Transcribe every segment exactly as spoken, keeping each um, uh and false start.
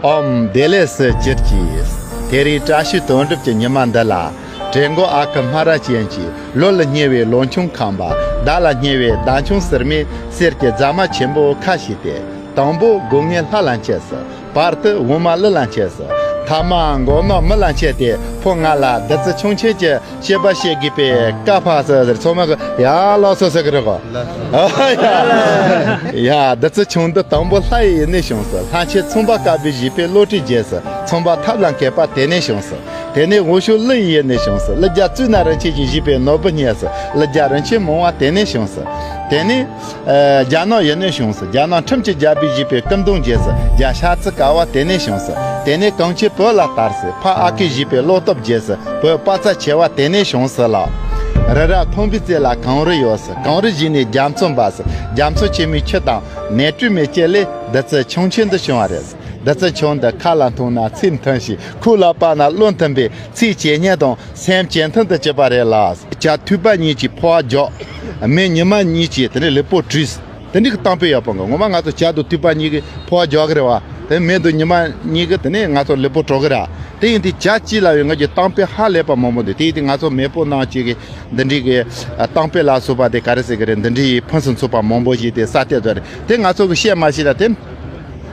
ཨོམ་བདེ་ལེགས་སུ་གྱུར་ཅིག་དེ་རིང་བཀྲ་ཤིས་དོན་གྲུབ་ཀྱི་ཉི་མ་འདི་ལ། དྲན་གོ་ཨ་ཁུ་སྨ་ར་ཅན་གྱིས། ལོ་ལ་ཉེ་བའི་ལོ་ཆུང་ཁམས་པ། ཟླ་ལ་ཉེ་བའི་ཟླ་ཆུང་ཟེར་མི་གསེར་གྱི་རྫ་མ་ཆེན་པོ་ཁ་ཞིག་སྟེ། དང་པོ་སྒོ་ངའི་ལྷ་ལ་མཆིས་སོ། བར་དུ་འོ་མ་ཀླུ་ལ་མཆིས་སོ། ཐ་མ་མགོ་ནག་མི་ལ་མཆིས་ཏེ། ཕོ་ང་ལ་བདུད་རྩི་ཆུང་ཆེན་གྱི་བཤད་པ་བཤད་དགོས་པའི་བཀའ་ཕབ་སོ་ཟེར། ཚང་མ་གི་ཡ་ལགས་སོ་ཟེར་གི་རེད་གོ། ཡ་བདུད་རྩི་ཆུང་འདི་དང་པོ་ལྷ་ཡི་ཡུལ་ནས་བྱུང་སོ། ལྷ་ཆེན་ཚངས་པ་དཀར་པོས་བཞེས་པའི་བློ་གྲོས་རྒྱས་སོ། ཚངས་པ་ཐབས་ལ་མཁས་པ་དེ་ནས་བྱུང་སོ། དེ་ནས་འོག་ཕྱོགས་ཀླུ་ཡི་ཡུལ་ནས་བྱུང་སོ། ཀླུ་རྒྱལ་གཙུག་ན་རིན་ཆེན་གྱིས་བཞེས་པའི་ནོར་བུ་བརྙེས་སོ། ཀླུ་རྒྱལ་རིན་ཆེན་མང་བ་དེ་ནས་བྱུང་སོ། དེ་ནས་ཨ་རྒྱ་ནག་ཡུལ་ནས་བྱུང་སོ། རྒྱ་ནག་ཁྲིམས་ཀྱི་རྒྱལ་པོས་བཞེས་པའི་སྐུ་གདུང་རྒྱས་སོ། རྒྱལ་ཤ་ཚ་དཀར་བ་དེ་ནས་བྱུང་སོ། དེ་ནས་གངས་ཅན་བོད་ལ་དར་སོ། ཕ་ཨ་ཁུས་བཞེས་པའི་བློ་སྟོབས་རྒྱས་སོ། བོད་དཔའ་རྩལ་ཆེ་བ་དེ་ནས་བྱུང་སོ་ལགས། རི་རབ་མཐོན་པོའི་རྩེ་ལ་གངས་རི་ཡོད་སོ། གངས་རི་བཞི་ནས་རྒྱ་མཚོ་འབབ་སོ། རྒྱ་མཚོ་ཆེན་མོའི་ཆུ་དང་ནས་བཀྲུས་མའི་ལྕེ་ལས་བདུད་རྩི་ཆུང་ཆེན་དུ་བྱུང་བ་རེད། བདུད་རྩི་ཆུང་འདི་ཁ་ལ་འཐུང་ན་ཚིག་མཐུན་ཞིང་། ཁོག་ལ་སྤར་ན་བློ་མཐུན་པས་ཚིག་ཇེ་སྙན་དང་སེམས་ཇེ་མཐུན་དུ་གྱུར་པ་རེད་ལགས། བྱ་ཐུལ་པ་གཉིས་ཀྱིས་ཕོ་བ་རྒྱོབ། མི་ཉི་མ་གཉིས་ཀྱིས་དེ་ནས་ལུས་པོ་བཀྲུས། དེ་འདྲའི་གི་གཏམ་དཔེ་ཡག་པོ་འགའ། ངོ་མ་ང་ཚོ་བྱ་དང་ཐུལ་པ་གཉིས་ཀྱིས་ཕོ་བ་རྒྱོབ་གི་རེད་བ། དེ་མི་དང་ཉི་མ་གཉིས་ཀྱིས་དེ་ནས་ང་ཚོ་ལུས་པོ་བཀྲུ་གི་རེད། དེ་ཡིན་དུས་བྱ་གཅིག་ལ་ཡང་ང་ཚོས་གཏམ་དཔེ་ཧ་ལས་པ་མང་པོ་འདུག་དེ་ཡིན་དུས་ང་ཚོ་མེས་པོ་ནང་བཅས་ཀྱི་འདི་འདྲའི་གི་ཨ་གཏམ་དཔེ་ལ་སོགས་པ་དེ་ག་རེ་ཟེར་གི་རེད། འདི་འདྲའི་ཕུན་སུམ་ཚོགས་པ་མང་པོ་ཞིག་དེ་ས་སྟེང་དུ་རེད། དེ་ང་ཚོ་གིས་བཤད་མ་ཤེས་ན་དེ།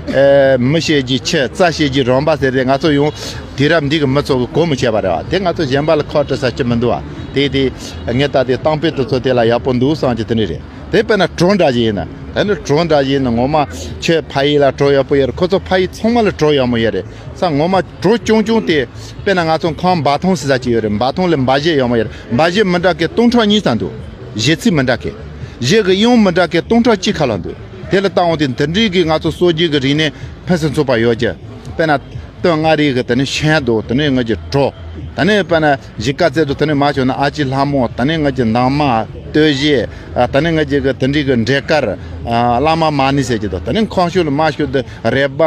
ཨེ། མི་བཤད་རྒྱུའི་ཆུ། རྩྭ་བཤད་རྒྱུའི་རོང་པ་ཟེར་ཏེ། ང་ཚོ་ཡང་དུས་རབས་འདི་གི་མི་ཚོ་གིས་གོ་མི་ཆོད་པ་རེད་བ། དེ་ང་ཚོ་གཞན་པ་ལ་ཁག་དཀྲི་ས་ཅི་མི་འདུག་བ། དེ་དེ་ངས་ད་དེ་གཏམ་དཔེ་དེ་ཚོ་དེ་ལ་ཡག་པོ་འདུག་བསམ་གྱི་དེ་འདྲ་རེད། དེ་དཔེར་ན་བྲོ་འདྲ་ཞིག་ཡིན་ན། དེ་ནི་བྲོ་འདྲ་ཞིག་ཡིན་ན་ངོ་མ་ཁྱོད་ཕ་ཡུལ་ལ་བྲོ་ཡག་པོ་ཡོད་རེད། ཁོ་ཚོ་ཕ་ཡུལ་ཚང་མ་ལ་བྲོ་ཡག་མོ་ཡོད་རེད། ས་ངོ་མ་བྲོ་ཆུང་ཆུང་དེ། དཔེར་ན་ང་ཚོ་ཁམས་འབའ་ཐང་ཟེར་ས་ཅིག་ཡོད་རེད། འབའ་ཐང་ལ་འབའ་གཞས་ཡག་མོ་ཡོད་རེད། འབའ་གཞས་མི་འདྲ་མཁན་སྟོང་ཕྲག་གཉིས་ཙམ་འདུག་གཞས་ཚིག་མི་འདྲ་མཁན། གཞས་ཀྱི་དབྱངས་མི་འདྲ་མཁན་སྟོང་ཕྲག་གཅིག་ཁ་ལ་འདུག་དེ་ལ་བལྟ་འོང་དུས་འདི་འདྲའི་གི་ང་ཚོ་སྲོལ་རྒྱུན་གྱི་རིག་གནས་ཕུན་སུམ་ཚོགས་པ་ཡོད་ཀྱི། དཔེར་ན་སྟོད་མངའ་རིས་ཀྱི་དེ་ནས་ཤན་ཏོ། དེ་ནས་ང་ཚོའི་བྲོ། དེ་ནས་དཔེར་ན་གཞིས་ཀ་རྩེ་ཏོ། དེ་ནས་མར་བྱོན་ན་ཨ་ཅེ་ལྷ་མོ། དེ་ནས་ང་ཚོའི་འདབ་མ། སྟོད་གཞས། ཨ། དེ་ནས་ང་ཚོའི་གི་དེ་འདྲའི་གི་འབྲས་དཀར། ཨ། གླང་མ་མ་ཎི་ཟེར་གྱི་འདུག་དེ་ནས་ཁམས་ཕྱོགས་ལ་མར་ཞུ་དུས་རེད་པ།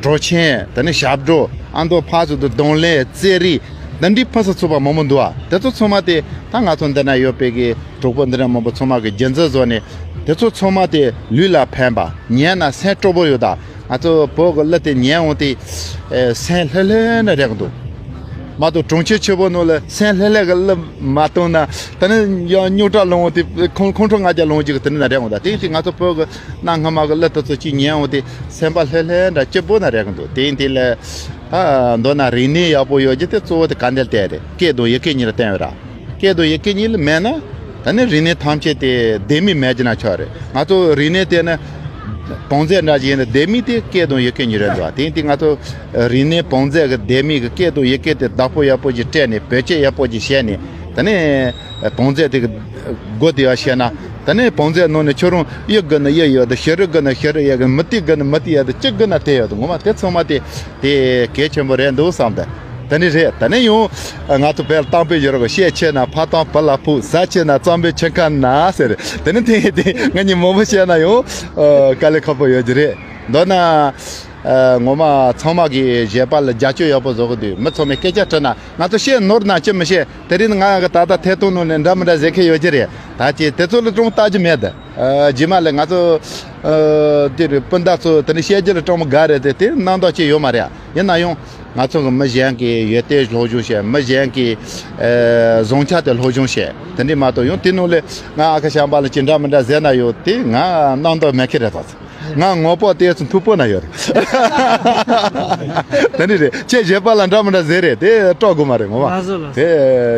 བྲོ་ཆེན། དེ་ནས་ཞབས་བྲོ། ཨ་མདོ་ཕར་ཚུར་དུ་གདོང་ལེན། རྩེད་རིགས། འདི་འདྲའི་ཕུན་སུམ་ཚོགས་པ་མང་པོ་འདུག་ཨ། དེ་ཚོ་ཚང་མ་དེ་ད་ང་ཚོ་འདི་ན་ཡོད་པའི་གི་གྲོགས་པོ་འདི་འདྲ་མང་པོ་ཚང་མ་གིས་རྒྱུན་འཛིན་བཟོས་ནས། དེ་ཚོ་ཚང་མ་དེ་ལུས་ལ་ཕན་པ། ཉན་ན་སེམས་སྤྲོ་པོ་ཡོད་ད། ང་ཚོ་བོད་ཀྱི་གླུ་དེ་ཉན་འོང་དུས། ཨེ། སེམས་ལྷོད་ལྷོད་ནས་རེག་གི་འདུག་མ་གཏོགས་གྲོང་ཁྱེར་ཆེ་པོ་ནང་ལ་སེམས་ལྷོད་ལྷོད་ཀྱི་གླུ་མ་བཏང་ན། དེ་ནས་ཡང་རྙོག་དྲ་ལངས་འོང་དུས་ཁོང་ཁོང་ཁྲོ་ལྔ་བརྒྱ་ལངས་ཀྱི་གི་དེ་ནས་རེག་འོང་ད། དེ་ཡིན་དུས་ང་ཚོ་བོད་ཀྱི་གནའ་སྔ་མ་གི་གླུ་དེ་ཚོ་ཅིག་ཉན་འོང་དུས་སེམས་པ་ལྷོད་ལྷོད་འདྲ་སྐྱིད་པོ་ན་རེག་གི་འདུག་དེ་ཡིན་དུས་ལ། ཨ། མདོར་ན་རིག་གནས་ཡག་པོ་ཡོད་རྒྱུ་དེ་གཙོ་བོ་དེ་ག་འདྲ་ལྟ་རེད། སྐད་དང་ཡི་གེ་གཉིས་ལ་བརྟེན་པ་རེད། སྐད་དང་ཡི་གེ་གཉིས་ལ་མེད་ན། ད་ནི་རིག་གནས་ཐམས་ཅད་དེ་ལྡེ་མིག་མེད་ཀྱི་ན་ཆོག་རེད། ང་ཚོ་རིག་གནས་དེ་ནི་བོངས་རྫས་འདྲ་ཞིག་ཡིན་ན། ལྡེ་མིག་དེ་སྐད་དང་ཡི་གེ་གཉིས་རེད་འདུག་དེ་ཡིན་དུས་ང་ཚོ་རིག་གནས་བོངས་རྫས་ཀྱི་ལྡེ་མིག་གི་སྐད་དང་ཡི་གེ་དེ་བདག་པོ་ཡག་པོ་ཞིག་སྤྲད་ནས། བེད་སྤྱོད་ཡག་པོ་ཞིག་བྱས་ནས། ད་ནི་བོངས་རྫས་དེ་གི་སྒོ་དེ་ཡར་ཕྱེ་ན། ད་ནི་བོངས་རྫས་ནང་ནས་ཁྱོད་རང་གཡུ་དགོས་ན་གཡུ་ཡོད་དང་། བྱུ་རུ་དགོས་ན་བྱུ་རུ་ཡོད་དང་། མུ་ཏིག་དགོས་ན་མུ་ཏིག་ཡོད་དང་། ཅི་དགོས་ན་དེ་ཡོད་དང་། ངོ་མ་དེ་ཚང་མ་དེ་དེ་གལ་ཆེན་པོ་རེད་འདུག་བསམ་དེ། དེ་ནི་རེད། དེ་ནས་ཡང་ང་ཚོ་བོད་ལ་གཏམ་དཔེ་ཡོད་རེད་གོ། བཤད་ཆེ་ན་ཕ་ཐང་བུ་ལ་ཕུག་ཟ་ཆེ་ན་གཙང་པོའི་ཁྱིམ་ཁ་ན་ཟེར། དེ་ནི་དེ་དེ་ང་གཉིས་མང་པོ་བཤད་ན་ཡང་དཀའ་ལས་ཁག་པོ་ཡོད་ཀྱི་རེད། མདོར་ན་ངོ་མ་ཚང་མ་གིས་བཞད་པ་ལ་རྒྱབ་སྐྱོར་ཡག་པོ་བཟོ་གི་འདུག་མི་ཚང་མས་སྐད་ཆ་དྲིས་ན། ང་ཚོ་བཤད་ནོར་ན་ཅི་མི་བཤད། དེ་རིང་ང་གི་ད་ལྟ་ཐད་གཏོང་ནང་ནས་འདྲ་མི་འདྲ་ཟེར་མཁན་ཡོད་ཀྱི་རེད། ད་ཅི་དེ་ཚོ་ལ་ཅུང་ལྟ་རྒྱུ་མེད་དེ། ཨ། རྗེས་མ་ལ་ང་ཚོ་ཨ་དེ་རེད། སྤུན་ཟླ་ཚོ་དེ་ནས་བཤད་རྒྱུ་ལ་སྤྲང་པོ་དགའ་རེད་དེ། དེ་རྣམ་དག་ཅིག་ཡོད་མ་རེད། ཡིན་ན་ཡང་ང་ཚོ་གི་མི་གཞན་གྱིས་ཡོན་ཏན་སློབ་སྦྱོང་བྱས། མི་གཞན་གྱིས་ཨ་བཟང་ཆ་དེ་སློབ་སྦྱོང་བྱས། དེ་འདྲས་མ་གཏོགས་ཡང་དེ་ནང་ལས་ང་ཨ་ཁུ་བྱམས་པ་ལ་ཅི་འདྲ་མི་འདྲ་ཟེར་ན་ཡང་དེ་ང་རྣམ་དག་མེད་མཁན་རེད་ད། ང་ངོ་པོ་དེ་ཚོ་མཐུག་པོ་ན་ཡོད་རེད། དེ་འདྲས་རེད། ཁྱེད་བཞད་པ་ལ་འདྲ་མི་འདྲ་ཟེར་རེད། དེ་སྤྲོ་དགོས་མ་རེད་ངོ་མ། ལགས་སོ་ལགས་སོ། དེ་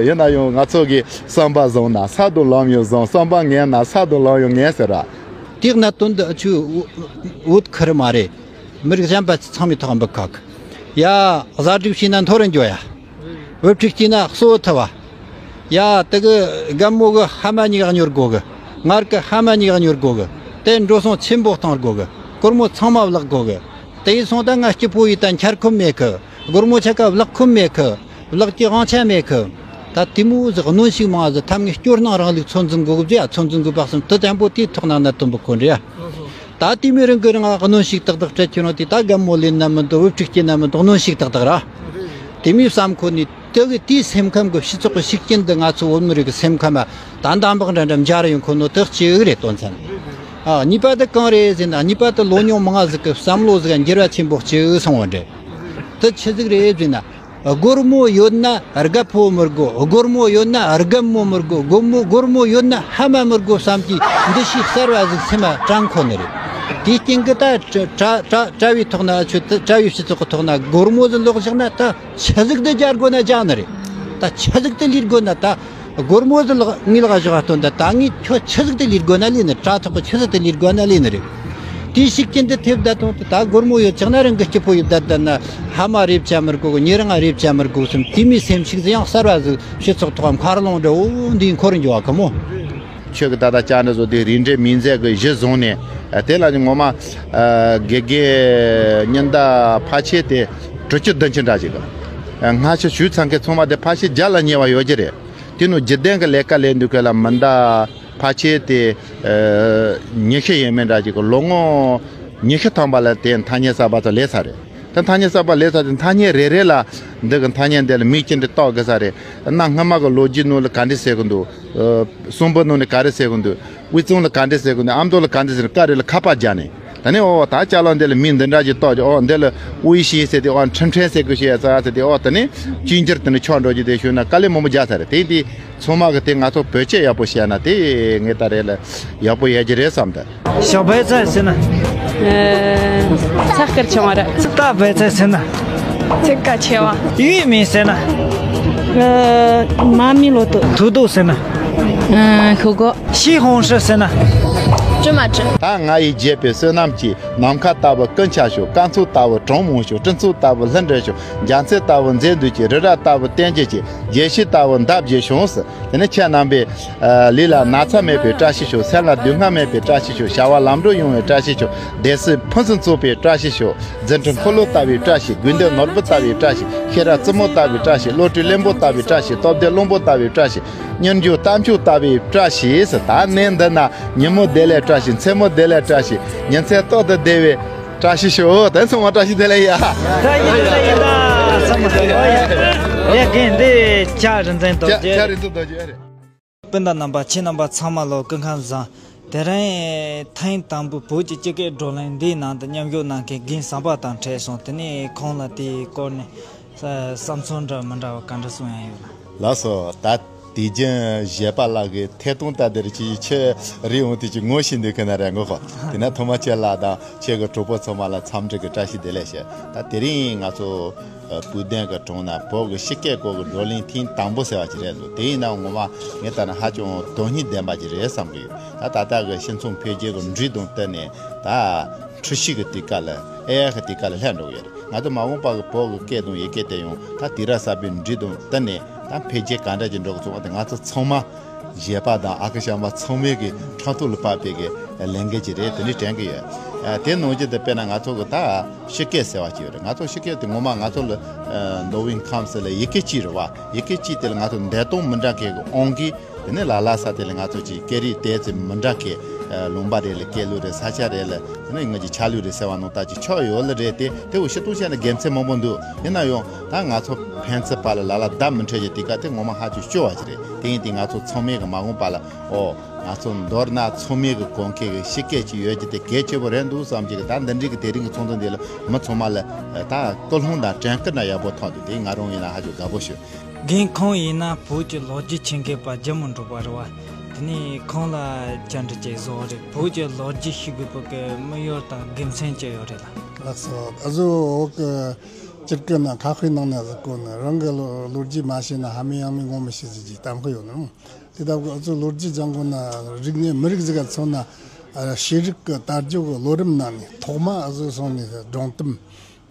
ཡིན་ན་ཡང་ང་ཚོ་གི་བསམ་པ་བཟང་ན་ས་དང་ལམ་ཡང་བཟང་། བསམ་པ་ངན་ན་ས་དང་ལམ་ཡང་ངན་ཟེར་ར། དེའི་གནད་དོན་འདི་ཨ་ཆུ་བོད་ཁུར་མ་རེད། མི་རིགས་གཞན་པ་ཚང་མའི་ཐོག་འབུད་ཁག་གི། ཡ། གཟའ་སྒྲིག་བྱས་ན་མཐོ་རུ་འགྱོ་ཡ། བུ་ཕྲུག་སྐྱེས་ན་གསོ་བོ་ཐུབ་བ། ཡ། དེ་གི་རྒན་མོ་གི་ཕ་མ་གཉིས་ཀ་གཉོར་དགོས་གི། ངར་གི་ཕ་མ་གཉིས་ཀ་གཉོར་དགོས་གི། དེ་འགྲོ་སོང་ཆེན་པོ་གཏོང་དགོས་གི། སྒོར་མོ་ཚང་མ་བརླག་དགོས་གི། དེ་ཡིན་སོང་ད་ང་སྐྱིད་པོ་ཡིན་ད་འཁྱར་ཁོམ་མེད་གི། སྒོར་མོ་ཆ་ག་བརླག་ཁོམ་མེད་གི། བརླག་གི་དབང་ཆ་མེད་གི། ད་དེ་མོ་ཟིག་གནོན་ཤུགས་མང་ཟིག་ཐབས་ངས་སྐྱོ་སྣང་རིང་ལུགས་ཚོད་འཛིན་དགོས་གི་བཟོ་ཡ། ཚོད་འཛིན་དགོས་པ་སོང་དུ་དྲན་པོ་དེའི་ཐོག་ན་གནད་དོན་པོ་ཁོ་འདྲ་ཡ། ད་དེ་མོ་རིང་གི་རིང་གནོན་ཤུགས་ཏག་ཏག་སྤྲད་ཀྱི་རུང་དེ་ད་རྒན་མོ་ལེན་ན་མི་འདུག་བུ་ཕྲུག་སྐྱེས་ན་མི་འདུག་གནོན་ཤུགས་ཏག་ཏག་ར། དེ་མོའི་བསམ་ཁོ་ནས་དེ་གི་དེའི་སེམས་ཁམས་གི་སྤྱི་ཚོགས་གི་ཤུགས་རྐྱེན་འདི་ང་ཚོ་བོད་མི་རིགས་གི་སེམས་ཁམས་ད་འདམ་བག་འདྲ་འདྲ་འབྱར་ཡོང་ཁོ་ནོ་དེ་གཅིག་རེད་དོན་ཚན། ཨ། གཉིས་པ་དེ་གང་རེད་ཟེར་ན། གཉིས་པ་དེ་ལོ་ཉུང་མང་ཟིག་གི་བསམ་བློ་ཟིག་འགྱུར་བ་ཆེན་པོ་གཅིག་སོང་བ་འདྲ། དེ་ཆི་ཟིག་རེད་ཟེར་ན། སྒོར་མོ་ཡོད་ན་རྒད་པོ་མི་དགོས། སྒོར་མོ་ཡོད་ན་རྒན་མོ་མི་དགོས། སྒོར་མོ་སྒོར་མོ་ཡོད་ན་ཕ་མ་མི་དགོས་བསམ་གྱི་འདུ་ཤེས་གསར་བ་ཟིག་སེམས་མ་དྲང་ཁོ་ནི་རེད། དེའི་རྐྱེན་གྱིས་ད་གྲྭ་གྲྭ་གྲྭ་བའི་ཐོག་ན་ཆོས་དེ་གྲྭ་བའི་སྤྱི་ཚོགས་ཀྱི་ཐོག་ན་སྒོར་མོ་ཟིག་ལོག་བཞག་ན་ད་ཆི་ཟིག་དེ་རྒྱག་དགོས་ན་རྒྱག་ནི་རེད། ད་ཆི་ཟིག་དེ་ལས་དགོས་ན་ད། སྒོར་མོ་ཟིག་ལག་ངའི་ལག་བཞག་སྟོན་ད། ད་ངས་ཁྱོད་ཆི་ཟིག་དེ་ལས་དགོས་ན་ལས་ནི། དྲ་ཐོག་གི་ཆི་ཟིག་དེ་ལས་དགོས་ན་ལས་ནི་རེད། དེའི་ཤུགས་རྐྱེན་དེ་ཐེབས་ད་དང་ད་སྒོར་མོ་ཡོད་ཆགས་ན་རང་གི་སྐྱིད་པོ་ཡོད་ད་ད་ན། ཕ་མ་རེ་བྱ་མི་དགོས། ཉེ་རིང་རེ་བྱ་མི་དགོས་སམ་དེ་མོའི་སེམས་ཤུགས་ཟིག་ཡང་གསར་བ་ཟིག་སྤྱི་ཚོགས་ཐོག་མཁར་ལོང་འདྲ་བོ་འདི་འཁོར་འགྱོ་བ་གི་མོ། ཁྱོད་ཀྱི་ད་ལྟ་ཅག་འདྲ་བཟོ་དེ་རིགས་འགྲེ་མིང་མཛད་གི་གཞི་བཟུང་ནས། དེ་ལ་ནི་ངོ་མ་དགེ་རྒན་ཉི་ཟླ་ཕལ་ཆེར་དེ་དྲུག་ཅུ་བདུན་ཅུ་འདྲ་ཞིག་གི་སྔ་ཕྱི་ཞུས་ཚང་མཁན་ཚང་མ་དེ་ཕལ་ཆེར་བརྒྱ་ལ་ཉེ་བ་ཡོད་ཀྱི་རེད། དེ་ནང་རྒྱུན་ལྡན་གྱི་ལས་ཀ་ལས་འདུག་གི་ལ་མི་འདའ་ཕལ་ཆེར་དེ་ཉི་ཤུ་ཡས་མས་འདྲ་ཞིག་གི་ལོ་ངོ་ཉི་ཤུ་ཐམ་པ་ལ་དེ་ཐ་སྙད་གསར་པ་ཚོ་ལས་ས་རེད། ད་ཐ་སྙད་གསར་པ་ལས་ས་དེ་ཐ་སྙད་རེ་རེ་ལ་འདི་གི་ཐ་སྙད་འདི་ལ་མིང་ཅི་འདྲ་བཏགས་དགོས་ས་རེད། གནའ་སྔ་མ་གི་ལོ་རྒྱུས་ནང་ལ་ག་འདྲ་ཟེར་གི་འདུག་གསུང་འབུམ་ནང་ནས་ག་རེ་ཟེར་གི་འདུག་དབུས་གཙང་ལ་ག་འདྲ་ཟེར་གི་འདུག་ཨ་མདོ་ལ་ག་འདྲ་ཟེར་ནས་ཀ་རེ་ལ་ཁ་པར་རྒྱག་ནས། ད་ནི་ཨོ་ད་ཅ་ལག་འདི་ལ་མིང་འདི་འདྲ་ཞིག་བཏགས་ཀྱི་ཨོ་འདི་ལ་དབུས་ཤིང་ཟེར་ཏེ་ཨོ་ཁྲིམས་ཁྲིམས་ཟེར་དགོས་ཤེས་ཡ་ཚ་ཟེར་ཏེ་ཨོ་ད་ནི་གཅིག་གྱུར་དུ་ནི་ཆོག་འགྲོ་རྒྱུ་དེ་ཞུས་ན་དཀའ་ལས་མང་པོ་རྒྱག་ས་རེད། དེ་དེ་ཚང་མ་གི་དེ་ང་ཚོ་བོད་སྐད་ཡག་པོ་བཤད་ན་དེ་ངས་ད་རེད་ལ་ཡག་པོ་ཡོད་ཀྱི་རེད་བསམ་ད། ཞོགས་པའི་ཚལ་ཟེར་ན། ཚ་དཀར་ཆུང་བ་ར། རྟ་བའི་ཚལ་ཟེར་ན། ཚིག་ཀ་ཆེ་བ། ཡུལ་མིང་ཟེར་ན། མ་མི་ལོ་ཏོ། ཐུག་རྡོ་ཟེར་ན། ཤོག་གོ། ཤི་ཧོང་ཧྲི་ཟེར་ན། ཀྲི་མ་ཀྲི། ད་ང་ཡིས་བརྗེད་པའི་བསོད་ནམས་ཀྱིས། ནམ་མཁའ་ལྟ་བུ་ཀུན་ཁྱབ་ཤོག་སྐར་ཚོགས་ལྟ་བུ་གྲངས་མང་ཤོག་སྤྲིན་ཚོགས་ལྟ་བུ་ལྷུན་གྲུབ་ཤོག་རྒྱ་མཚོ་ལྟ་བུ་མཛེས་སྡུག་གྱིས། རི་རབ་ལྟ་བུ་བརྟན་རྒྱས་གྱིས། རྒྱལ་སྤྱི་ལྟ་བུ་འདབ་རྒྱས་ཤོག་དེ་ནས་ཁྱེད་རྣམ་པའི་ལུས་ལ་ན་ཚ་མེད་པའི་བཀྲ་ཤིས་ཤོག་སེམས་ལ་སྡུག་བསྔལ་མེད་པའི་བཀྲ་ཤིས་ཤོག་བྱ་བ་ལམ་འགྲོ་ཡོང་བའི་བཀྲ་ཤིས་ཤོག་སྡེ་སྲིད་ཕུན་སུམ་ཚོགས་པའི་བཀྲ་ཤིས་ཤོག་རྫུ་འཕྲུལ་འཁོར་ལོ་ལྟ་བུའི་བཀྲ་ཤིས། དགོས་འདོད་ནོར་བུ་ལྟ་བུའི་བཀྲ་ཤིས། ཤེས་རབ་རྩེ་མོ་ལྟ་བུའི་བཀྲ་ཤིས། བློ་གྲོས་རློན་པ་ལྟ་བུའི་བཀྲ་ཤིས། སྟོབས་ལྡན་བློན་པོ་ལྟ་བུའི་བཀྲ་ཤིས། མྱུར་མགྱོགས་རྟ་མཆོག་ལྟ་བུའི་བཀྲ་ཤིས་སུ། ད་གནས་འདི་ན་ཉིན་མོ་བདེ་ལེགས་བཀྲ་ཤིས། མཚན་མོ་བདེ་ལེགས་བཀྲ་ཤིས། ཉིན་མཚན་ཏོག་ཏུ་བདེ་བའི་བཀྲ་ཤིས་ཤོག་དེ་ཚང་མ་བཀྲ་ཤིས་བདེ་ལེགས་ཡ། བཀྲ་ཤིས་བདེ་ལེགས་ཡིན་ད་ཚང་མ། ཨོ་ཡ། ཡ་རྒན་འདི་ལྕགས་རིག་འཛིན་རྡོ་རྗེ། ལྕགས་རིག་འཛིན་རྡོ་རྗེ་ཨེ་རེད། སྤུན་ཟླ་རྣམ་པ་ཁྱེད་རྣམ་པ་ཚང་མ་ལོ་སྐུ་ཁམས་བཟང་། དེ་རིང་ཐེངས་དང་པོ་བོད་ཀྱི་སྤྱི་སྐད་བགྲོ་གླེང་འདིའི་ནང་དུ་མཉམ་ཞུགས་གནང་མཁན་རྒན་བསམ་པ་དང་འཕྲད་སོང་། དེ་ནས་ཁོང་ལ་དེའི་སྐོར་ནས་བསམ་ཚུལ་འདྲ་མི་འདྲ་བ་ག་འདྲ་གསུང་ཡ་ཡོད་ལ། ལགས་སོ། ད་དུས་རྒྱུན་གཞས་པ་ལགས་ཀྱིས་ཐད་གཏོང་ལྟ་དེར་ཅིག་ཁྱེད་རིག་འོང་དུས་ཀྱི་ངོ་ཤེས་འདུག་གི་ན་རེད་ངོ་ཁོ། དེ་ན་ཐོག་མ་ཁྱེད་ལ་དང་ཁྱེད་ཀྱི་གྲོགས་པོ་ཚང་མ་ལ་འཚམས་འདྲི་གི་བཀྲ་ཤིས་བདེ་ལེགས་ཞུ། ད་དེ་རིང་ང་ཚོ་སྤུས་ལྡན་གྱི་གྲོང་ན་བོད་ཀྱི་སྤྱི་སྐད་སྐོར་གྱི་བགྲོ་གླེང་ཐེངས་དང་པོ་ཟེར་བ་ཅིག་རེད་འདུག་དེ་ཡིན་ན་ངོ་མ་ངས་ལྟ་ན་ཧ་ཅང་དོན་སྙིང་ལྡན་པ་ཅིག་རེད་བསམ་གྱི་ཡོད། ད་ད་ལྟ་གི་སྤྱི་ཚོགས་འཕེལ་རྒྱས་ཀྱི་འགྲོས་དང་བསྟུན་ནས་ད་འཁྲུག་ཞིག་གི་དུས་སྐབས་ལ་ཨེ་ཡག་གི་དུས་སྐབས་ལ་སླེབས་འགྲོ་གི་ཡོད་རེད། ང་ཚོ་མ་འོངས་པ་གི་བོད་ཀྱི་སྐད་དང་ཡི་གེ་དེ་ཡང་ད་དུས་རབས་གསར་པའི་འགྲོས་དང་བསྟུན་ནས་ད་འཕེལ་རྒྱས་ག་འདྲ་ཅིག་འགྲོ་གི་སོང་བ་དེ་ང་ཚོ་ཚང་མ་གཞས་པ་དང་ཨ་ཁུ་གཤམ་པ་ཚང་མས་ཀྱི་ཕྲག་ཐོག་ལ་ཕབ་པའི་གི་ལས་འགན་ཅིག་རེད། དེ་ནི་དྲན་གི་ཡོད། ཨ་དེ་ནང་བཞིན་དུ་དཔེར་ན་ང་ཚོ་གི་ད་སྤྱི་སྐད་ཟེར་བ་ཅིག་ཡོད་རེད། ང་ཚོ་སྤྱི་སྐད་དེ་ངོ་མ་ང་ཚོ་ལ་ཨ་མདོ་དབུས་ཁམས་གསུམ་ལ་ཡི་གེ་གཅིག་རེད་བ། ཡི་གེ་གཅིག་དེ་ལ་ང་ཚོ་འདས་དོན་མི་འདྲ་མཁན་གི་དབང་གིས། དེ་ནས་ལ་ལ་ས་དེ་ལ་ང་ཚོ་ཅིག་སྐད་རིགས་དེ་ཚོ་མི་འདྲ་མཁན། ཨ་ལུང་པ་རེ་ལ་སྐད་ལུགས་རེ། ས་ཆ་རེ་ལ་དེ་ནས་ང་ཅིག་ཆ་ལུགས་རེ་ཟེར་བ་ནང་ལྟར་ཅིག་ཆགས་ཡོད་ལེ་རེད་དེ། དེ་འུ་ཤི་ཏུང་བཤད་ན་དགེ་མཚན་མང་པོ་འདུག་ཡིན་ན་ཡང་ད་ང་ཚོ་ཕན་ཚུན་བར་ལ་ལ་ལ་བརྡ་མི་འཕྲོད་ཀྱི་དུས་སྐབས་དེ་ངོ་མ་ཧ་ཅང་སྐྱོ་བ་ཞིག་རེད། དེ་ཡིན་དུས་ང་ཚོ་ཚང་མས་གི་མ་འོངས་པ་ལ་ཨོ་ང་ཚོ་མདོར་ན་ཚང་མས་གི་གོ་མཁན་གི་སྤྱི་སྐད་ཅིག་ཡོད་རྒྱུ་དེ་གལ་ཆེ་པོ་རེད་འདུག་བསམ་གྱི་གི། ད་འདི་འདྲའི་གི་དེ་རིང་གི་ཚོགས་འདུ་འདི་ལ་མི་ཚང་མ་ལ་ད་སྐུལ་སློང་དང་དྲན་སྐུལ་ན་ཡག་པོ་ཐོག་འདུག་དེ་ང་རང་ཡིན་ན་ཧ་ཅང་དགའ་པོ་བྱུང་། རྒན་ཁོང་ཡིན་ན་བོད་ཀྱི་ལོ་རྒྱུས་ཆེན་མཁས་པ་རྒྱལ་མོ་འབྲུག་པ་རེད་བ། དེ་ནས་ཁོང་ལ་བཅར་འདྲི་ཅིག་བཟོ་བ་རེད། བོད་ཀྱི་ལོ་རྒྱུས་ཤེས་དགོས་པའི་གི་དམིགས་ཡུལ་དང་དགེ་མཚན་ཅི་ཡོད་རེད་ལ། ལགས་སོ། ཨ་ཟོ་འོག་གི་སྤྱིར་གི་ན་ཁ་དཔེ་ནང་ན་ཟིག་གོ་ནི་རང་གི་ལོ་ལོ་རྒྱུས་མ་ཤེས་ན་ཕ་མེས་ཡང་མེས་ངོ་མི་ཤེས་ཟིག་གི་གཏམ་དཔེ་ཡོད་ནི། དེ་ལྟ་བུ་ཨ་ཟོ་ལོ་རྒྱུས་སྦྱང་དགོས་ན་རིག་གནས་མི་རིགས་ཟིག་ག་མཚོན་ན་ཨ་ཤེས་རིག་གི་དར་རྒྱས་གི་ལོ་རིམ་ནང་ནས་ཐོག་མ་ཨ་ཟོ་སོང་ནས་སྒྲུང་གཏམ།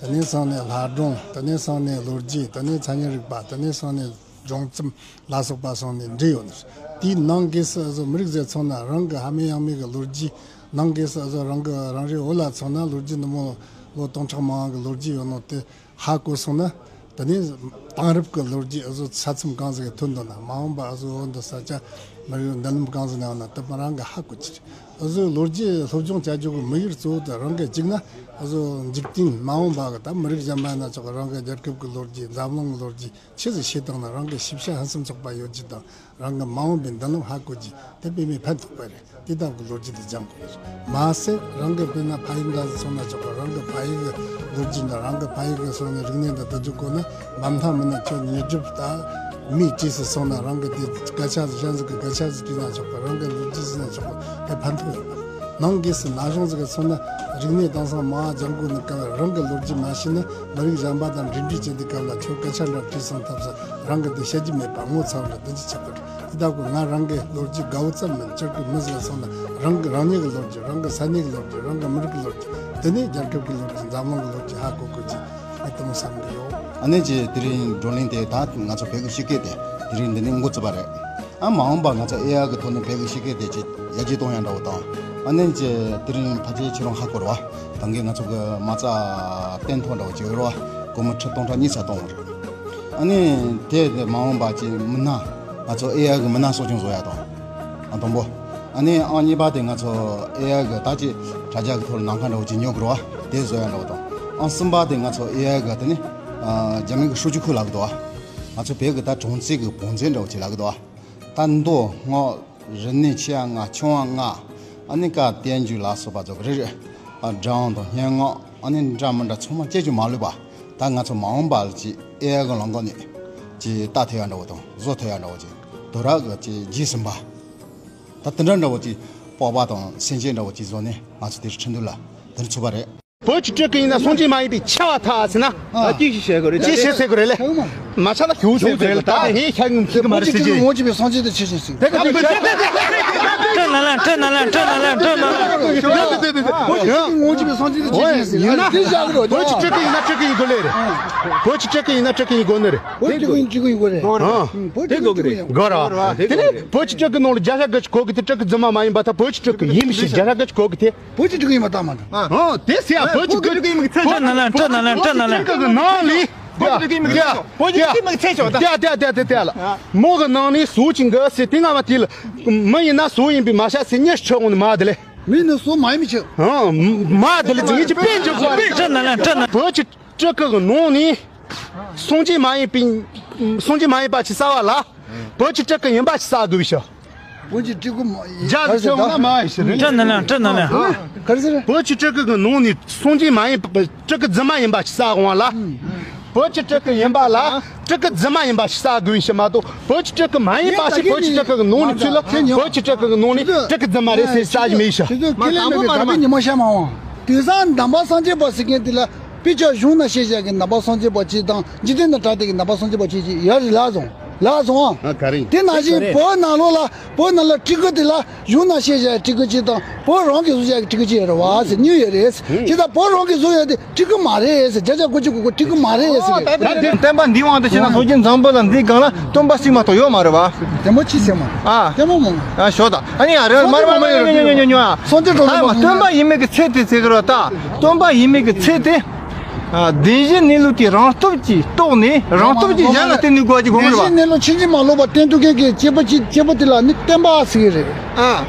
དེ་ནས་སོང་ནས་ལྷ་སྒྲུང་། དེ་ནས་སོང་ནས་ལོ་རྒྱུས། དེ་ནས་མཚན་ཉིད་རིག་པ། དེ་ནས་སོང་ནས་སྒྲུང་རྩོམ་ལ་སོགས་པ་སོང་ནས་འདྲེས་ཡོད་ནི། དེའི་ནང་གི་སུ་ཨ་ཟོ་མི་རིགས་ཟེར་ཚོ་ན་རང་གི་ཕ་མེས་ཡང་མེས་གི་ལོ་རྒྱུས། ནང་གི་སུ་ཨ་ཟོ་རང་གི་རང་རེའི་བོད་ལ་མཚོན་ན་ལོ་རྒྱུས་འདི་མོ་ལོ་སྟོང་ཕྲག་མང་བ་གི་ལོ་རྒྱུས་ཡོད་ནོ་དེ་ཧ་གོ་སོང་ན། དེ་ནས་དེང་རབས་ཀྱི་ལོ་རྒྱུས་ཨ་ཟོ་ས་མཚམས་གང་ཟིག་གི་ཐོན་འདུག་ན། མ་འོངས་པ་ཨ་ཟོ་འོ་འདི་ས་ཆ་ མི་རིགས་མདུན་ལམ་གང་ཟིག་ནང་ན་དུ་མ་རང་གི་ཧ་གོ་ཅི་རེད། འུ་ཟོའི་ལོ་རྒྱུས་སློབ་སྦྱོང་བྱ་རྒྱུ་གི་དམིགས་ཡུལ་གཙོ་བོ་དེ་རང་གི་གཅིག་ན་འུ་ཟོ་འཇིག་རྟེན་མ་འོངས་པ་གི་ད་མི་རིགས་གཞན་པ་ཡིན་ན་ཆོག་གི། རང་གི་རྒྱལ་ཁབ་གི་ལོ་རྒྱུས། འཛམ་གླིང་གི་ལོ་རྒྱུས་ཆི་ཟིག་ཤེས་བཏང་ན་རང་གི་ཤེས་བྱ་ཕུན་སུམ་ཚོགས་པ་ཡོད་རྒྱུ་དང་། རང་གི་མ་འོངས་པའི་མདུན་ལམ་ཧ་གོ་རྒྱུ་དེ་དཔེ་མེད་ཕན་ཐོགས་པ་རེད། དེ་ལྟ་བུའི་ལོ་རྒྱུས་དེ་སྦྱང་དགོས་རེད། མ་ཟད་རང་གི་དཔེར་ན་ཕ་ཡུལ་འདྲ་ཟིག་སོང་ན་ཆོག་གི། རང་གི་ཕ་ཡུལ་གི་ལོ་རྒྱུས་འདྲ། རང་གི་ཕ་ཡུལ་གི་སོང་ནས་རིག་གནས་འདྲ་དེ་ཚོ་གོ་ན། མ་མཐའ་མི་ན་ཁྱོད་ཉི་སྒྲིབ་ད་མིའི་གྲས་སུ་སོང་ན་རང་གི་དེ་སྐད་ཆ་ཟིག་གཞན་ཟིག་གི་སྐད་ཆ་ཟིག་དྲིས་ན་ཆོག་གི། རང་གི་ལོ་རྒྱུས་ཟིག་ན་ཆོག་གི། དེ་ཕན་ཐོགས་ཡོད་པ། ནང་སྒོས་སུ་ན་གཞོན་ཟིག་གི་སོང་ན་རིག་གནས་དེང་སང་མང་སྦྱང་དགོས་ནི་སྐབས། རང་གི་ལོ་རྒྱུས་མ་ཤེས་ན་མི་རིགས་གཞན་པ་དང་འབྲེལ་འདྲིས་བྱེད་དུས་སྐབས་ལ་ཁྱོད་སྐད་ཆ་འདྲ་དྲིས་སོང་ཐབས་སུ་རང་གི་དེ་བཤད་རྒྱུ་མེད་པ། ངོ་ཚ་བ་འདྲ་དེ་འདྲ་ཆགས་པ་རེད། དེ་ལྟ་བུ་ང་རང་གི་ལོ་རྒྱུས་དགའ་བོ་ཙམ་མིན། སྤྱིར་གི་མི་ཟིག་སོང་ན་རང་གི་རང་ཉིད་ཀྱི་ལོ་རྒྱུས། རང་གི་ས་གནས་ཀྱི་ལོ་རྒྱུས། རང་གི་མི་རིགས་ཀྱི་ལོ་རྒྱུས། དེ་ནས་རྒྱལ་ཁབ་ཀྱི་ལོ་རྒྱུས། འཛམ་གླིང་གི་ལོ་རྒྱུས་ཧ་གོ་དགོས་ཀྱི། ངས་དེ་མོ་བསམ་གི་ཡོད། ཨ་ནི་ཅི་དེ་རིང་བགྲོ་གླེང་དེ་ད་ང་ཚོ་བོད་ཀྱི་སྤྱི་སྐད་དེ་དེ་རིང་འདི་ནས་འགོ་བཙུགས་པ་རེད། ཨ་མ་འོངས་པ་ང་ཚོ་ཨེ་ཨའི་གི་ཐོག་ནས་བོད་ཀྱི་སྤྱི་སྐད་དེ་ཅི་ཡར་རྒྱས་གཏོང་ཡ་འདྲ་བོ་དང་། ཨ་ནི་ཅི་དེ་རིང་ཕལ་ཆེར་ཁྱེད་རང་ཧ་གོ་རེད་བ། ད་གིན་ང་ཚོ་གི་མ་རྩ་སྟོན་ཐོག་འདྲ་བོ་ཅིག་ཡོད་རེད་བ། སྒོར་མོ་ཁྲི་སྟོང་ཕྲག་གཉིས་ཙམ་གཏོང་བ་རེད། ཨ་ནི་དེ་མ་འོངས་པ་ཅི་མི་སྣ་ང་ཚོ་ཨེ་ཨའི་གི་མི་སྣ་གསོ་སྐྱོང་བཟོ་ཡ་དང་། ཨ་དང་པོ། ཨ་ནི་ཨང་གཉིས་པ་དེ་ང་ཚོ་ཨེ་ཨའི་གི་ད་ཅི་དྲ་རྒྱ་གི་ཐོག་ལ་ནང་ཁ་འདྲ་བོ་ཅིག་ཉོ་དགོས་རེད་བ། དེ་བཟོ་ཡ་འདྲ་བོ་དང་། ཨང་གསུམ་པ་དེ་ང་ཚོ་ཨེ་ཨའི་གི་དེ་ནི་རྒྱ་མི་གི་数据库ལབ་གི་འདུག་བ། ང་ཚོ་བོད་གི་ད་གྲངས་རྩིས་གི་བང་མཛོད་འདྲ་བོ་ཅིག་ལབ་གི་འདུག་བ། ད་མདོ་སྔགས་རིག་གནས། ཆེ་བ་ལྔ་ཆུང་བ་ལྔ། ཨ་ནི་བཀའ་བསྟན་བཅོས་ལ་སོགས་པ་ཚོ་རེ་རེ། ཨ་སྒྲུང་དང་སྙན་ངག་ཨ་ནི་འདྲ་མི་འདྲ་ཚང་མ་ཅི་ཅི་མ་ལུས་པ། ད་ང་ཚོ་མ་འོངས་པ་ལ་ཅིག་ཨེ་ཨའི་གི་ལམ་ཁ་ནས་ཅིག་ལྟ་ཐུབ་ཡ་འདྲ་བོ་དང་བཟོ་ཐུབ་ཡ་འདྲ་བོ་ཅིག་དོ་ར་གི་ཅིག་རྗེས་ཟིན་པ། ད་དེ་འདྲ་འདྲ་བོ་ཅིག་སྤོབས་པ་དང་སེམས་ཅན་འདྲ་བོ་ཅིག་བཟོ་ནས་ང་ཚོ་དེར་ཁྲིན་ཏུ་ལ་དེར་ཚུད་པ་རེད། བོད་ཀྱི་སྤྲུལ་སྐུ་ཡིན་ན་སངས་རྒྱས་མ་ཡིན་པའི་ཆ་བ་ཐ་ཟེར་ན། ཨ། ཅི་ཞིག་བྱེད་དགོས་རེད། ཅི་ཞིག་བྱེད་དགོས་རེད་ལེ། མ་ཆ་ལ་ཞུགས་ཟེར་དགོས་རེད། ད་དེ་ཧེ་ཤ་ངུ་ཁྱི་གི་མ་རེད་ཟེར་གྱི། བོད་ཀྱི་སྤྲུལ་སྐུ་ངོ་བོ་ཅིག་པའི་སངས་རྒྱས་དེ་ཆི་ཟིག་ཟེར། དེ་ག་དེ་དེ་དེ་དེ་དེ། སྤྲུལ་ནང་ལ་སྤྲུལ་ནང་ལ་སྤྲུལ་ནང་ལ་སྤྲུལ་ནང་ལ། བོད་ཀྱི་སྤྲུལ་སྐུ་ངོ་བོ་ཅིག་པའི་སངས་རྒྱས་དེ་ཆི་ཟིག་ཟེར། ཡིན་ན་དེ་བཞག་གི་རོ། བོད་ཀྱི་སྤྲུལ་སྐུ་ཡིན་ན་སྤྲུལ་སྐུ་ཡིན་དགོས་ལེ་རེད། བོད་ཀྱི་སྤྲུལ་སྐུ་ཡིན་ན་སྤྲུལ་སྐུ་ཡིན་དགོས་ནི་རེད། བོད་ཀྱི་སྤྲུལ་སྐུ་ཡིན་སྤྲུལ་སྐུ་ཡིན་དགོས་རེད། ཨ། བོད་ཀྱི་སྤྲུལ་སྐུ་ཡིན་དགོས་རེད། དེ་ནས་བོད་ཀྱི་སྤྲུལ་སྐུ་ནང་ལ་བརྒྱ་ཆ་བརྒྱད་ཅུ་གོ་གི་དེ་སྤྲུལ་སྐུ་རྫུན་མ་མ་ཡིན་པ་དང་། བོད་ཀྱི་སྤྲུལ་སྐུ་ཡིན་མི་ཤེས། བརྒྱ་ཆ་བརྒྱད་ཅུ་གོ་གི་དེ། བོད་ཀྱི་སྤྲུལ་སྐུ་ཡིན་པ་དག་མ་དག་ཨ། དེ་ཟེར་ཡ། བོད་ཀྱི་སྤྲུལ་སྐུ་ཡིན་མི་ཚད་ཆོག་ན་ལ་སྤྲུལ་ན་ལ་སྤྲུལ་ན་ལ། བོད་ཀྱི་སྤྲུལ་སྐུ་ཡིན་མི་ཚད་ཆོག་བོད་ཀྱི་སྤྲུལ་སྐུ་ཡིན་མི་ཚད་ཆོག་ད། ཏེ་ཏེ་ཏེ་ཏེ་ལ། མོ་གི་ནང་ནས་སུ་ཅིག་འགའ་ཟེར་དེ་ང་མ་དེ་ལ། མི་ཡིན་ན་སུ་ཡིན་པའི་མ་ཤ་ཟེར་ཉེས་ཆོག་འོང་ནི་མ་དེ་ལེ། མི་ནི་སུ་མ་ཡིན་མི་ཆོག་ཨ། མ་དེ་ལ་ཅིག་ངེད་ཀྱི་དཔེ་འཇོག་དགོས། སྤྲུལ་ན་ལ་སྤྲུལ་ན། བོད་ཀྱི་སྤྲུལ་སྐུ་གི་ནང་ནས་སངས་རྒྱས་མ་ཡིན་པའི། སངས་རྒྱས་མ་ཡིན་པ་ཅིག་བསགས་པ་ལ། བོད་ཀྱི་སྤྲུལ་སྐུ་ཡིན་པ་ཞིག་བསགས་དགོས་པའི་ཕྱིར། བོད་ཀྱི་སྤྲུལ་སྐུ་མ་ཡིན། རྒྱ་གི་ཚོད་དབང་ན་མ་ཡིན་ཞིག་རེད། སྤྲུལ་ན་ལ་སྤྲུལ་ན་ལ། ག་རེ་ཟེར། བོད་ཀྱི་སྤྲུལ་སྐུ་གི་ནང་ནས་སངས་རྒྱས་མ་ཡིན་པ་སྤྲུལ་སྐུ་རྫུན་མ་ཡིན་པ་ཞིག་བསགས་འོང་བ་ལ། བོད་ཀྱི་སྤྲུལ་སྐུ་ཡིན་པ་ལ་སྤྲུལ་སྐུ་རྫུན་མ་ཡིན་པ་ཞིག་བསགས་དགོས་པའི་ཕྱིར་མ་གཏོགས། བོད་ཀྱི་སྤྲུལ་སྐུ་མ་ཡིན་པ་ཞིག་བོད་ཀྱི་སྤྲུལ་སྐུ་གི་ནང་ནས་ཚུད་ལ། བོད་ཀྱི་སྤྲུལ་སྐུ་གི་ནང་ནས་སྤྲུལ་སྐུ་རྫུན་མ་རེད་ཟེར་བསགས་ཀྱི་མེད་ཤག་དེ་ཚོ་ཀི་ལེ་མེད་པའི་ད་པའི་ཉི་མ་ཤར་མ་འོང་། དེང་སང་ནང་པ་སངས་རྒྱས་པ་ཟེར་མཁན་དེ་ལ། དཔེ་ཆ་གཞུང་ན་བཤད་བཞག་གི་ནང་པ་སངས་རྒྱས་པ་ཅིག་དང་འཇིག་རྟེན་དང་བྲལ་དེ་གི་ནང་པ་སངས་རྒྱས་པ་ཅིག་ཅིག་ཡོད་རེད་ལགས་སོང་། ལགས་སོང་ཨ། ཨ་ག་རེ་ཡིན། དེ་ནང་བཞིན་བོད་ནང་ལོགས་ལ་བོད་ནང་ལ་སྤྲུལ་སྐུ་དེ་ལ་གཞུང་ན་བཤད་བཞག་གི་སྤྲུལ་སྐུ་ཅིག་དང་བོད་རང་གི་བཟོ་བཞག་གི་སྤྲུལ་སྐུ་ཅིག་ཡོད་རེད་བ་ཟེར་སྙམ་ཡོད་རེད། ཨུ། དེ་ལྟར་བོད་རང་གི་བཟོ་ཡོད་དེ་སྤྲུལ་སྐུ་མ་རེད་ཟེར། བརྒྱ་ཆ་དགུ་བཅུ་གོ་གོ་སྤྲུལ་སྐུ་མ་རེད་ཟེར་གི། ད་དེ་བསྟན་པ་འདིའི་དབང་དུ་བྱས་ན་སངས་རྒྱས་འཛམ་བུ་གླིང་འདིའི་སྒང་ལ་སྟོན་པ་གཅིག་མ་གཏོགས་ཡོད་མ་རེད་བ། དེ་མོ་ཅི་ཟེར་མ། ཨ། དེ་མོ་མ། ཨ་ཞོག་ད། ཨ་ནི་ཡ་རེད། མར་མར་མར་ཉོ་ཉོ་ཉོ་ཉོ། སངས་རྒྱས་གྲོལ་ལ་མ། སྟོན་པ་ཡིན་མིན་གྱི་ཚད་དེ་ཟེར་གི་རེད་ད། སྟོན་པ་ཡིན་མིན་གྱི་ཚད་དེ། ཨ། བདེན་བཞིའི་གནས་ལུགས་དེ་རང་སྟོབས་ཀྱིས་རྟོགས་ནས་རང་སྟོབས་ཀྱིས་གཞན་ལ་བསྟན་ནས་དགོས་པ་ཅིག་དགོངས་གི་རེད་བ། བདེན་བཞིའི་གནས་ལུགས་ཕྱིན་ཅི་མ་ལོག་པ་བསྟན་ཐུབ་མཁན་གྱི་སྐྱེས་བུ་ཅིག་སྐྱེས་བུ་དེ་ལ་ནི་སྟོན་པ་ཟེར་གི་རེད། ཨ།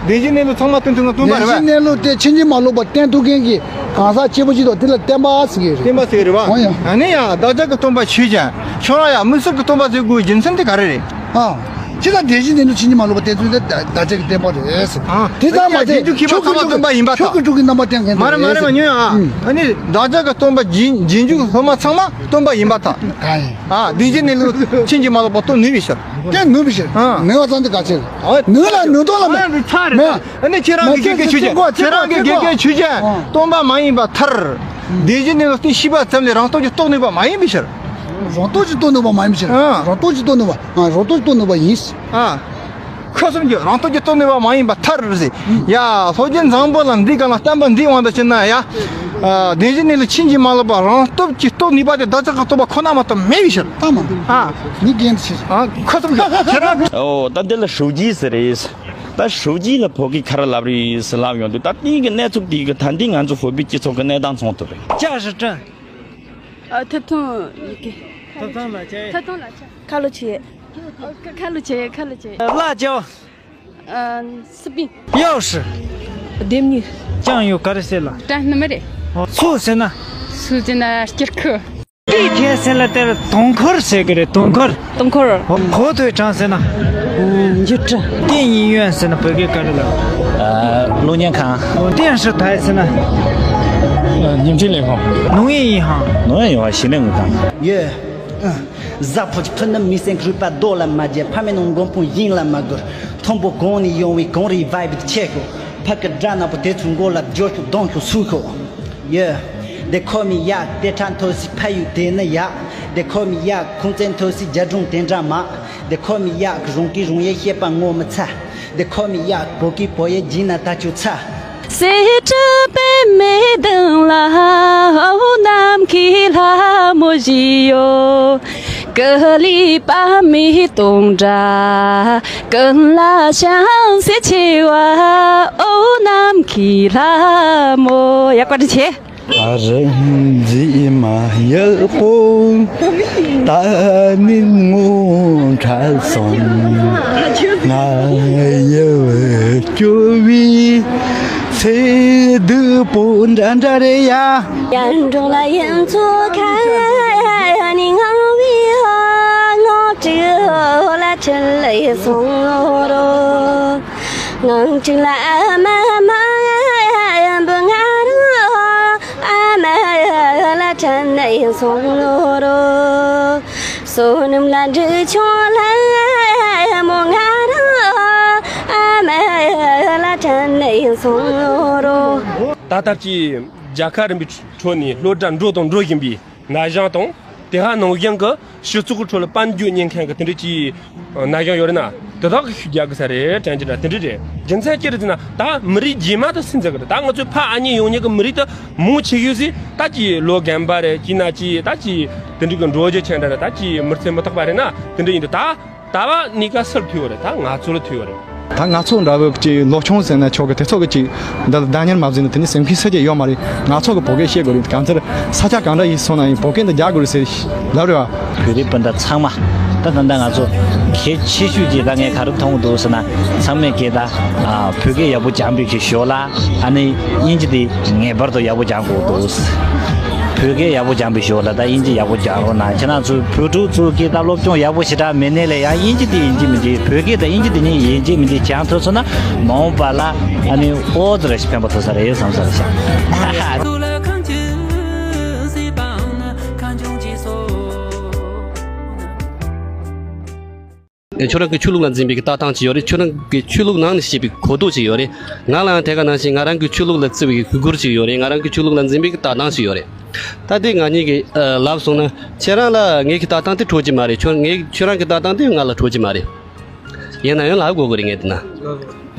བདེན་བཞིའི་གནས་ལུགས་ཚང་མ་སྟོན་ཐུབ་ན་སྟོན་པ་རེད་བ། བདེན་བཞིའི་གནས་ལུགས་དེ་ཕྱིན་ཅི་མ་ལོག་པ་བསྟན་ཐུབ་མཁན་གྱི་གང་ཟག་སྐྱེས་བུ་ཅིག་དང་དེ་ལ་སྟོན་པ་ཟེར་གི་རེད། སྟོན་པ་ཟེར་གི་རེད་བ། འོ་ཡ། ཨ་ནི་ཡ་བདག་ཅག་གི་སྟོན་པ་ཆོས་ཅན། ཁྱོད་རང་ཡ་དམིགས་བསལ་གྱི་སྟོན་པ་ཟེར་དགོས་པའི་རྒྱུ་མཚན་དེ་ག་རེ་རེད། ཨ། ཁྱེད་ད་བདེན་བཞིའི་གནས་ལུགས་ཕྱིན་ཅི་མ་ལོག་པ་བསྟན་ཚུལ་དེ་བདག་ཅག་གི་བསྟན་པ་རེད་ཟེར། ཨ། དེ་ཙམ་མ་ཟད་རྗེས་འཇུག་མཁས་པ་ཚང་མ་སྟོན་པ་ཡིན་པར་ཐལ། ཆོས་ཀྱི་སྤྲུལ་སྐུ་རྣམ་པ་བསྟན་མཁན་དེ་མ་རེད་མ་རེད་མ་ཉོན་ཨ། ཨ་ནི་བདག་ཅག་གི་སྟོན་པ་རྗེས་རྗེས་འཇུག་སློབ་མ་ཚང་མ་སྟོན་པ་ཡིན་པར་ཐལ། གང་ཡིན། ཨ། བདེན་བཞིའི་གནས་ལུགས་ཕྱིན་ཅི་མ་ལོག་པ་སྟོན་ནུས་པའི་ཕྱིར། དེ་ནུས་པའི་ཕྱིར། ཨ། ནུས་པ་ཙམ་དེ་ག་ཚད་རེད། ཨ། ནུས་ལ་ནུས་སྟངས་ལ་མེད། ཨ་ནི་ཁྱེད་རང་གི་དགེ་རྒན་ཆོས་ཅན། ཁྱེད་རང་གི་དགེ་རྒན་ཆོས་ཅན། ཨ། སྟོན་པ་མ་ཡིན་པར་ཐལ། བདེན་བཞིའི་གནས་ལུགས་དེ་ཤེས་པ་ཙམ་ལས་རང་སྟོབས་ཀྱིས་རྟོགས་ནུས་པ་མ་ཡིན་པའི་ཕྱིར། རང་སྟོབས་ཀྱིས་རྟོགས་ནུས་པ་མ་ཡིན་པའི་ཕྱིར། ཨ། རང་སྟོབས་ཀྱིས་རྟོགས་ནུས་པ། ཨ། རང་སྟོབས་ཀྱིས་རྟོགས་ནུས་པ་ཡིན། ཨ། ཁ་གསུམ་གྱིས་རང་སྟོབས་ཀྱིས་རྟོགས་ནུས་པ་མ་ཡིན་པར་ཐལ་ཟེར། ཡ། སློབ་དཔོན་འཛམ་བུ་གླིང་འདིའི་སྒང་ལ་བསྟན་པ་འདིའི་དབང་དུ་བྱས་ན་ཡ། ཨ། བདེན་བཞིའི་གནས་ལུགས་ཕྱིན་ཅི་མ་ལོག་པ་རང་སྟོབས་ཀྱིས་རྟོགས་ནུས་པ་དེ་བདག་ཅག་གི་སྟོན་པ་ཁོ་ན་མ་གཏོགས་མེད་པའི་ཕྱིར། ལྟ་མ་འདུག་ཨ། ནི་རྒན་ཆེ། ཨ། ཁ་གསུམ་གྱིས་ཁྱེད་རང་གི། ཨོ། ད་འདི་ལ་ཧྲུའུ་ཅི་ཟེར་རེད། ད་ཧྲུའུ་ཅི་ལ་བོད་སྐད་ག་རེ་ལབ་རེད་ཟེར་ལབ་ཡོང་དུས། ད་དེའི་གི་གནས་ཚུལ་དེའི་གི་ད་འདི་ང་ཚོ་བོད་པའི་སྤྱི་ཚོགས་ཀྱི་གནས་སྟངས་མཚོན་ཐུབ་རེད། 价值证。 ཨ། ཐོབ་ཐང་ཡི་གེ། ཐོབ་ཐང་ལག་ཁྱེར། ཐོབ་ཐང་ལག་ཁྱེར། ཁ་ལོ་ཆེ། ཁ་ལོ་ཆེ། ཁ་ལོ་ཆེ། ལ་ཅོ། ཨ། སི་པིན། 钥匙། ལྡེམ་གཉིས། 酱油 ག་རེ་ཟེར་ལ། 这什么的？ ཚུགས་ཟེར་ན། 苏州那吉尔克。 地铁 ཟེར་ལ་དེར་དུང་འཁོར་ཟེར་གི་རེད། དུང་འཁོར། 东科尔。 གོ་ཐོས་གྲང་ཟེར་ན། 嗯，就这。 电影院 ཟེར་ན་བོད་སྐད་ག་རེ་ལ། 呃，录音棚。 电视台 ཟེར་ན། 呃， 影视联盟。 农业银行。 农业银行， ཞིང་ལས་དངུལ་ཁང་། ཡེ། གཟའ་ཕོད་ཀྱི་ཕུ་ནུ་མི་སེང་གི་རུས་པ་རྡོ་ལ་མ་བརྒྱབ། ཕ་མེས་ནང་མགོན་དཔུང་ཡིན་ལ་མ་གུར། མཐོན་པོ་གོང་ནས་ཡོང་བའི་གངས་རིའི་བའི་བིད་ཆེ་ཤོས། ཕ་གི་དགྲ་ནག་པོ་དེ་ཚོའི་མགོ་ལ་རྒྱོ་ཤོག་གདོང་ཤོག་སུ་ཤོག་ཡེ། དེ་ཁོ་མི་ཡག་དེ་ཁྲ་མཐོ་སའི་ཕ་ཡུལ་དེ་ནི་ཡག་དེ་ཁོ་མི་ཡག་ཁུང་ཙན་མཐོ་སའི་རྒྱ་སྒྲུང་དེ་འདྲ་མ། དེ་ཁོ་མི་ཡག་རོང་གི་རོང་ཡེ་བཤད་པ་ངོ་མི་ཚ། དེ་ཁོ་མི་ཡག་བོད་ཀི་བོད་ཡེ་བགྱིས་ན་ད་ཅུ་ཚ། གསེར་བྲིས་པད་མའི་གདན་ལ་འོ་ནམ་མཁའི་ལྷ་མོ་བཞི་ཡོད། ཀ་ལི་པ་མི་སྟོང་འདྲ་ཀུན་ལ་ཤང་སེ་ཆེ་བ་འོ་ནམ་མཁའི་ལྷ་མོ། ཡག་པ་འདྲ་ཆེ། ཨ་རི་འཛིན་མ་ཡག་པོ་ད་ནི་ངོ་འཕྲད་སོང་། ང་ཡི་སྐྱོ་བའི་ཚེ་སྡུག་པོ་འདྲ་འདྲ་རེད་ཡ། ཡར་འབྲོག་ལ་ཡིན་ཚོ་ཁ་ནི་ངང་བའི་ངོ་སྤྲོད་ལ་ཁྲིད་ལས་སོང་རོ། ངང་ཅིག་ལ་ཨ་མ་མ་ཡ་ཡ་འབུ་ང་རོ། ཨ་མ་ཡ་ལ་དྲན་ནས་སོང་རོ། བསོད་ནམས་ལ་འབྲི་ཆུང་ལ་མོ་ང་རོ། ཨ་མ་ཡ་ལ་དྲན་ནས་སོང་རོ། ད་ལྟར་གྱི་རྒྱལ་ཁབ་རིམ་པའི་ཁྲོད་ནས་སློབ་གྲྭ་འགྲོ་དང་འགྲོ་བཞིན་པའི་ན་གཞོན་དང་། དེ་ཧ་ནང་བཞིན་གྱི་སྤྱི་ཚོགས་ཁྲོད་ལ་དཔལ་འབྱོར་རྙེད་མཁན་གྱི་དེ་འདྲ་གྱི་ན་གཞོན་ཡོད་རེད་ན། དེ་དག་གི་ཤུགས་རྒྱག་གི་ས་རེད་དྲན་གྱི་འདྲ། དེ་འདྲ་རེད། རྒྱུ་མཚན་ཅི་རེད་ཟེར་ན། ད་མི་རིགས་རྗེས་མ་དུ་སུ་འཛིན་གི་རེད། ད་ང་ཚོའི་ཕ་ཨ་མྱེས་ཡོང་མྱོང་གི་མི་རིགས་དུ་མང་ཆེ་ཤོས་ཟིག་ད་ཀྱི་ལོ་རྒན་པ་རེད། ཀྱི་ན་ཀྱི་ད་ཀྱི་དེ་འདྲ་གི་འགྲོ་རྒྱུ་ཆེན་འདྲ་རེད། ད་ཀྱི་མི་ཚེ་མི་ཐོག་པ་རེད་ན་དེ་འདྲ་ཡིན་དུ། ད་ད་བ་ནི་ཀ་སུར་ཐུ་ཡོད་རེད། ད་ང་ཚོ་ལ་ཐུ་ཡོད་རེད། ད་ང་ཚོ་འདྲ་བོ་ཀྱི་ལོ་ཆུང་ཟེར་ན་ཆོག་གི། དེ་ཚོ་གི་ཅིག་འདི་ལ་བདག་གཉེར་མ་བཟོས་ན་དེ་ནི་སེམས་ཁུར་ས་ཅིག་ཡོད་མ་རེད། ང་ཚོ་གི་བོད་སྐད་བཤད་དགོས་རེད། གང་ཚར་ས་ཆ་གང་འདྲ་ཡིན་སོང་ན་ཡིན་བོད་སྐད་འདི་རྒྱག་དགོས་རེད་ཟེར་ལབ་རེད་བ། བོད་རིགས་སྤུན་ཟླ་ཚང་མ་ད་ད་ལྟ་ང་ཚོ་གལ་ཆེ་ཤོས་ཀྱི་ད་ངས་ག་རེ་མཐོང་གི་འདུག་ཟེར་ན། ཚང་མས་ཀྱི་ད་ཨ་བོད་སྐད་ཡག་པོ་སྦྱང་པའི་གི་ཞོར་ལ་ཨ་ནི་དབྱིན་ཇི་དེ་ངེས་པར་དུ་ཡག་པོ་སྦྱང་དགོས་འདུག་བོད་སྐད་ཡག་པོ་སྦྱང་པའི་ཞོར་ལ་ད་དབྱིན་ཇི་ཡག་པོ་སྦྱང་རོགས་གནང་། ཁྱེད་རང་ཚོ་བོད་ཕྲུག་ཚོ་གིས་ད་སློབ་སྦྱོང་ཡག་པོ་ཞེ་དྲག་མེད་ནའི་ལས་ཡང་དབྱིན་ཇི་དེ་ཡིན་གཅིག་མིན་གཅིག་བོད་སྐད་དང་དབྱིན་ཇི་དེ་གཉིས་ཡིན་གཅིག་མིན་གཅིག་སྦྱང་ཐུབ་སོང་ན་མ་འོངས་པ་ལ་ཨ་ནི་ཨོ་ཙི་རེ་ཞིག་ཕན་པ་ཐོགས་ས་རེད་བསམ་ས་རེད་ཤག་ཁྱོད་རང་གི་ཆོས་ལུགས་ལ་འཛིན་པའི་ལྟ་སྟངས་ཅིག་ཡོད་རེད། ཁྱོད་རང་གི་ཆོས་ལུགས་ནང་ནས་བཤད་པའི་གོ་རྟོགས་ཅིག་ཡོད་རེད། ང་ལའང་དེ་ག་ནང་བཞིན་ང་རང་གི་ཆོས་ལུགས་ལ་བརྩི་བའི་གུས་བཀུར་ཅིག་ཡོད་རེད། ང་རང་གི་ཆོས་ལུགས་ལ་འཛིན་པའི་ལྟ་སྟངས་ཅིག་ཡོད་རེད། ད་དེ་ང་གཉིས་ཀྱིས་ལབ་སོང་ན་ཁྱེད་རང་ལ་ངེད་ཀྱི་ལྟ་སྟངས་དེ་འཕྲོད་ཀྱི་མ་རེད། ཁྱོད་ངེད་ཁྱོད་རང་གི་ལྟ་སྟངས་དེ་ང་ལ་འཕྲོད་ཀྱི་མ་རེད། ཡིན་ན་ཡང་ལབ་དགོས་ཀྱི་རེད། ངས་བལྟས་ན།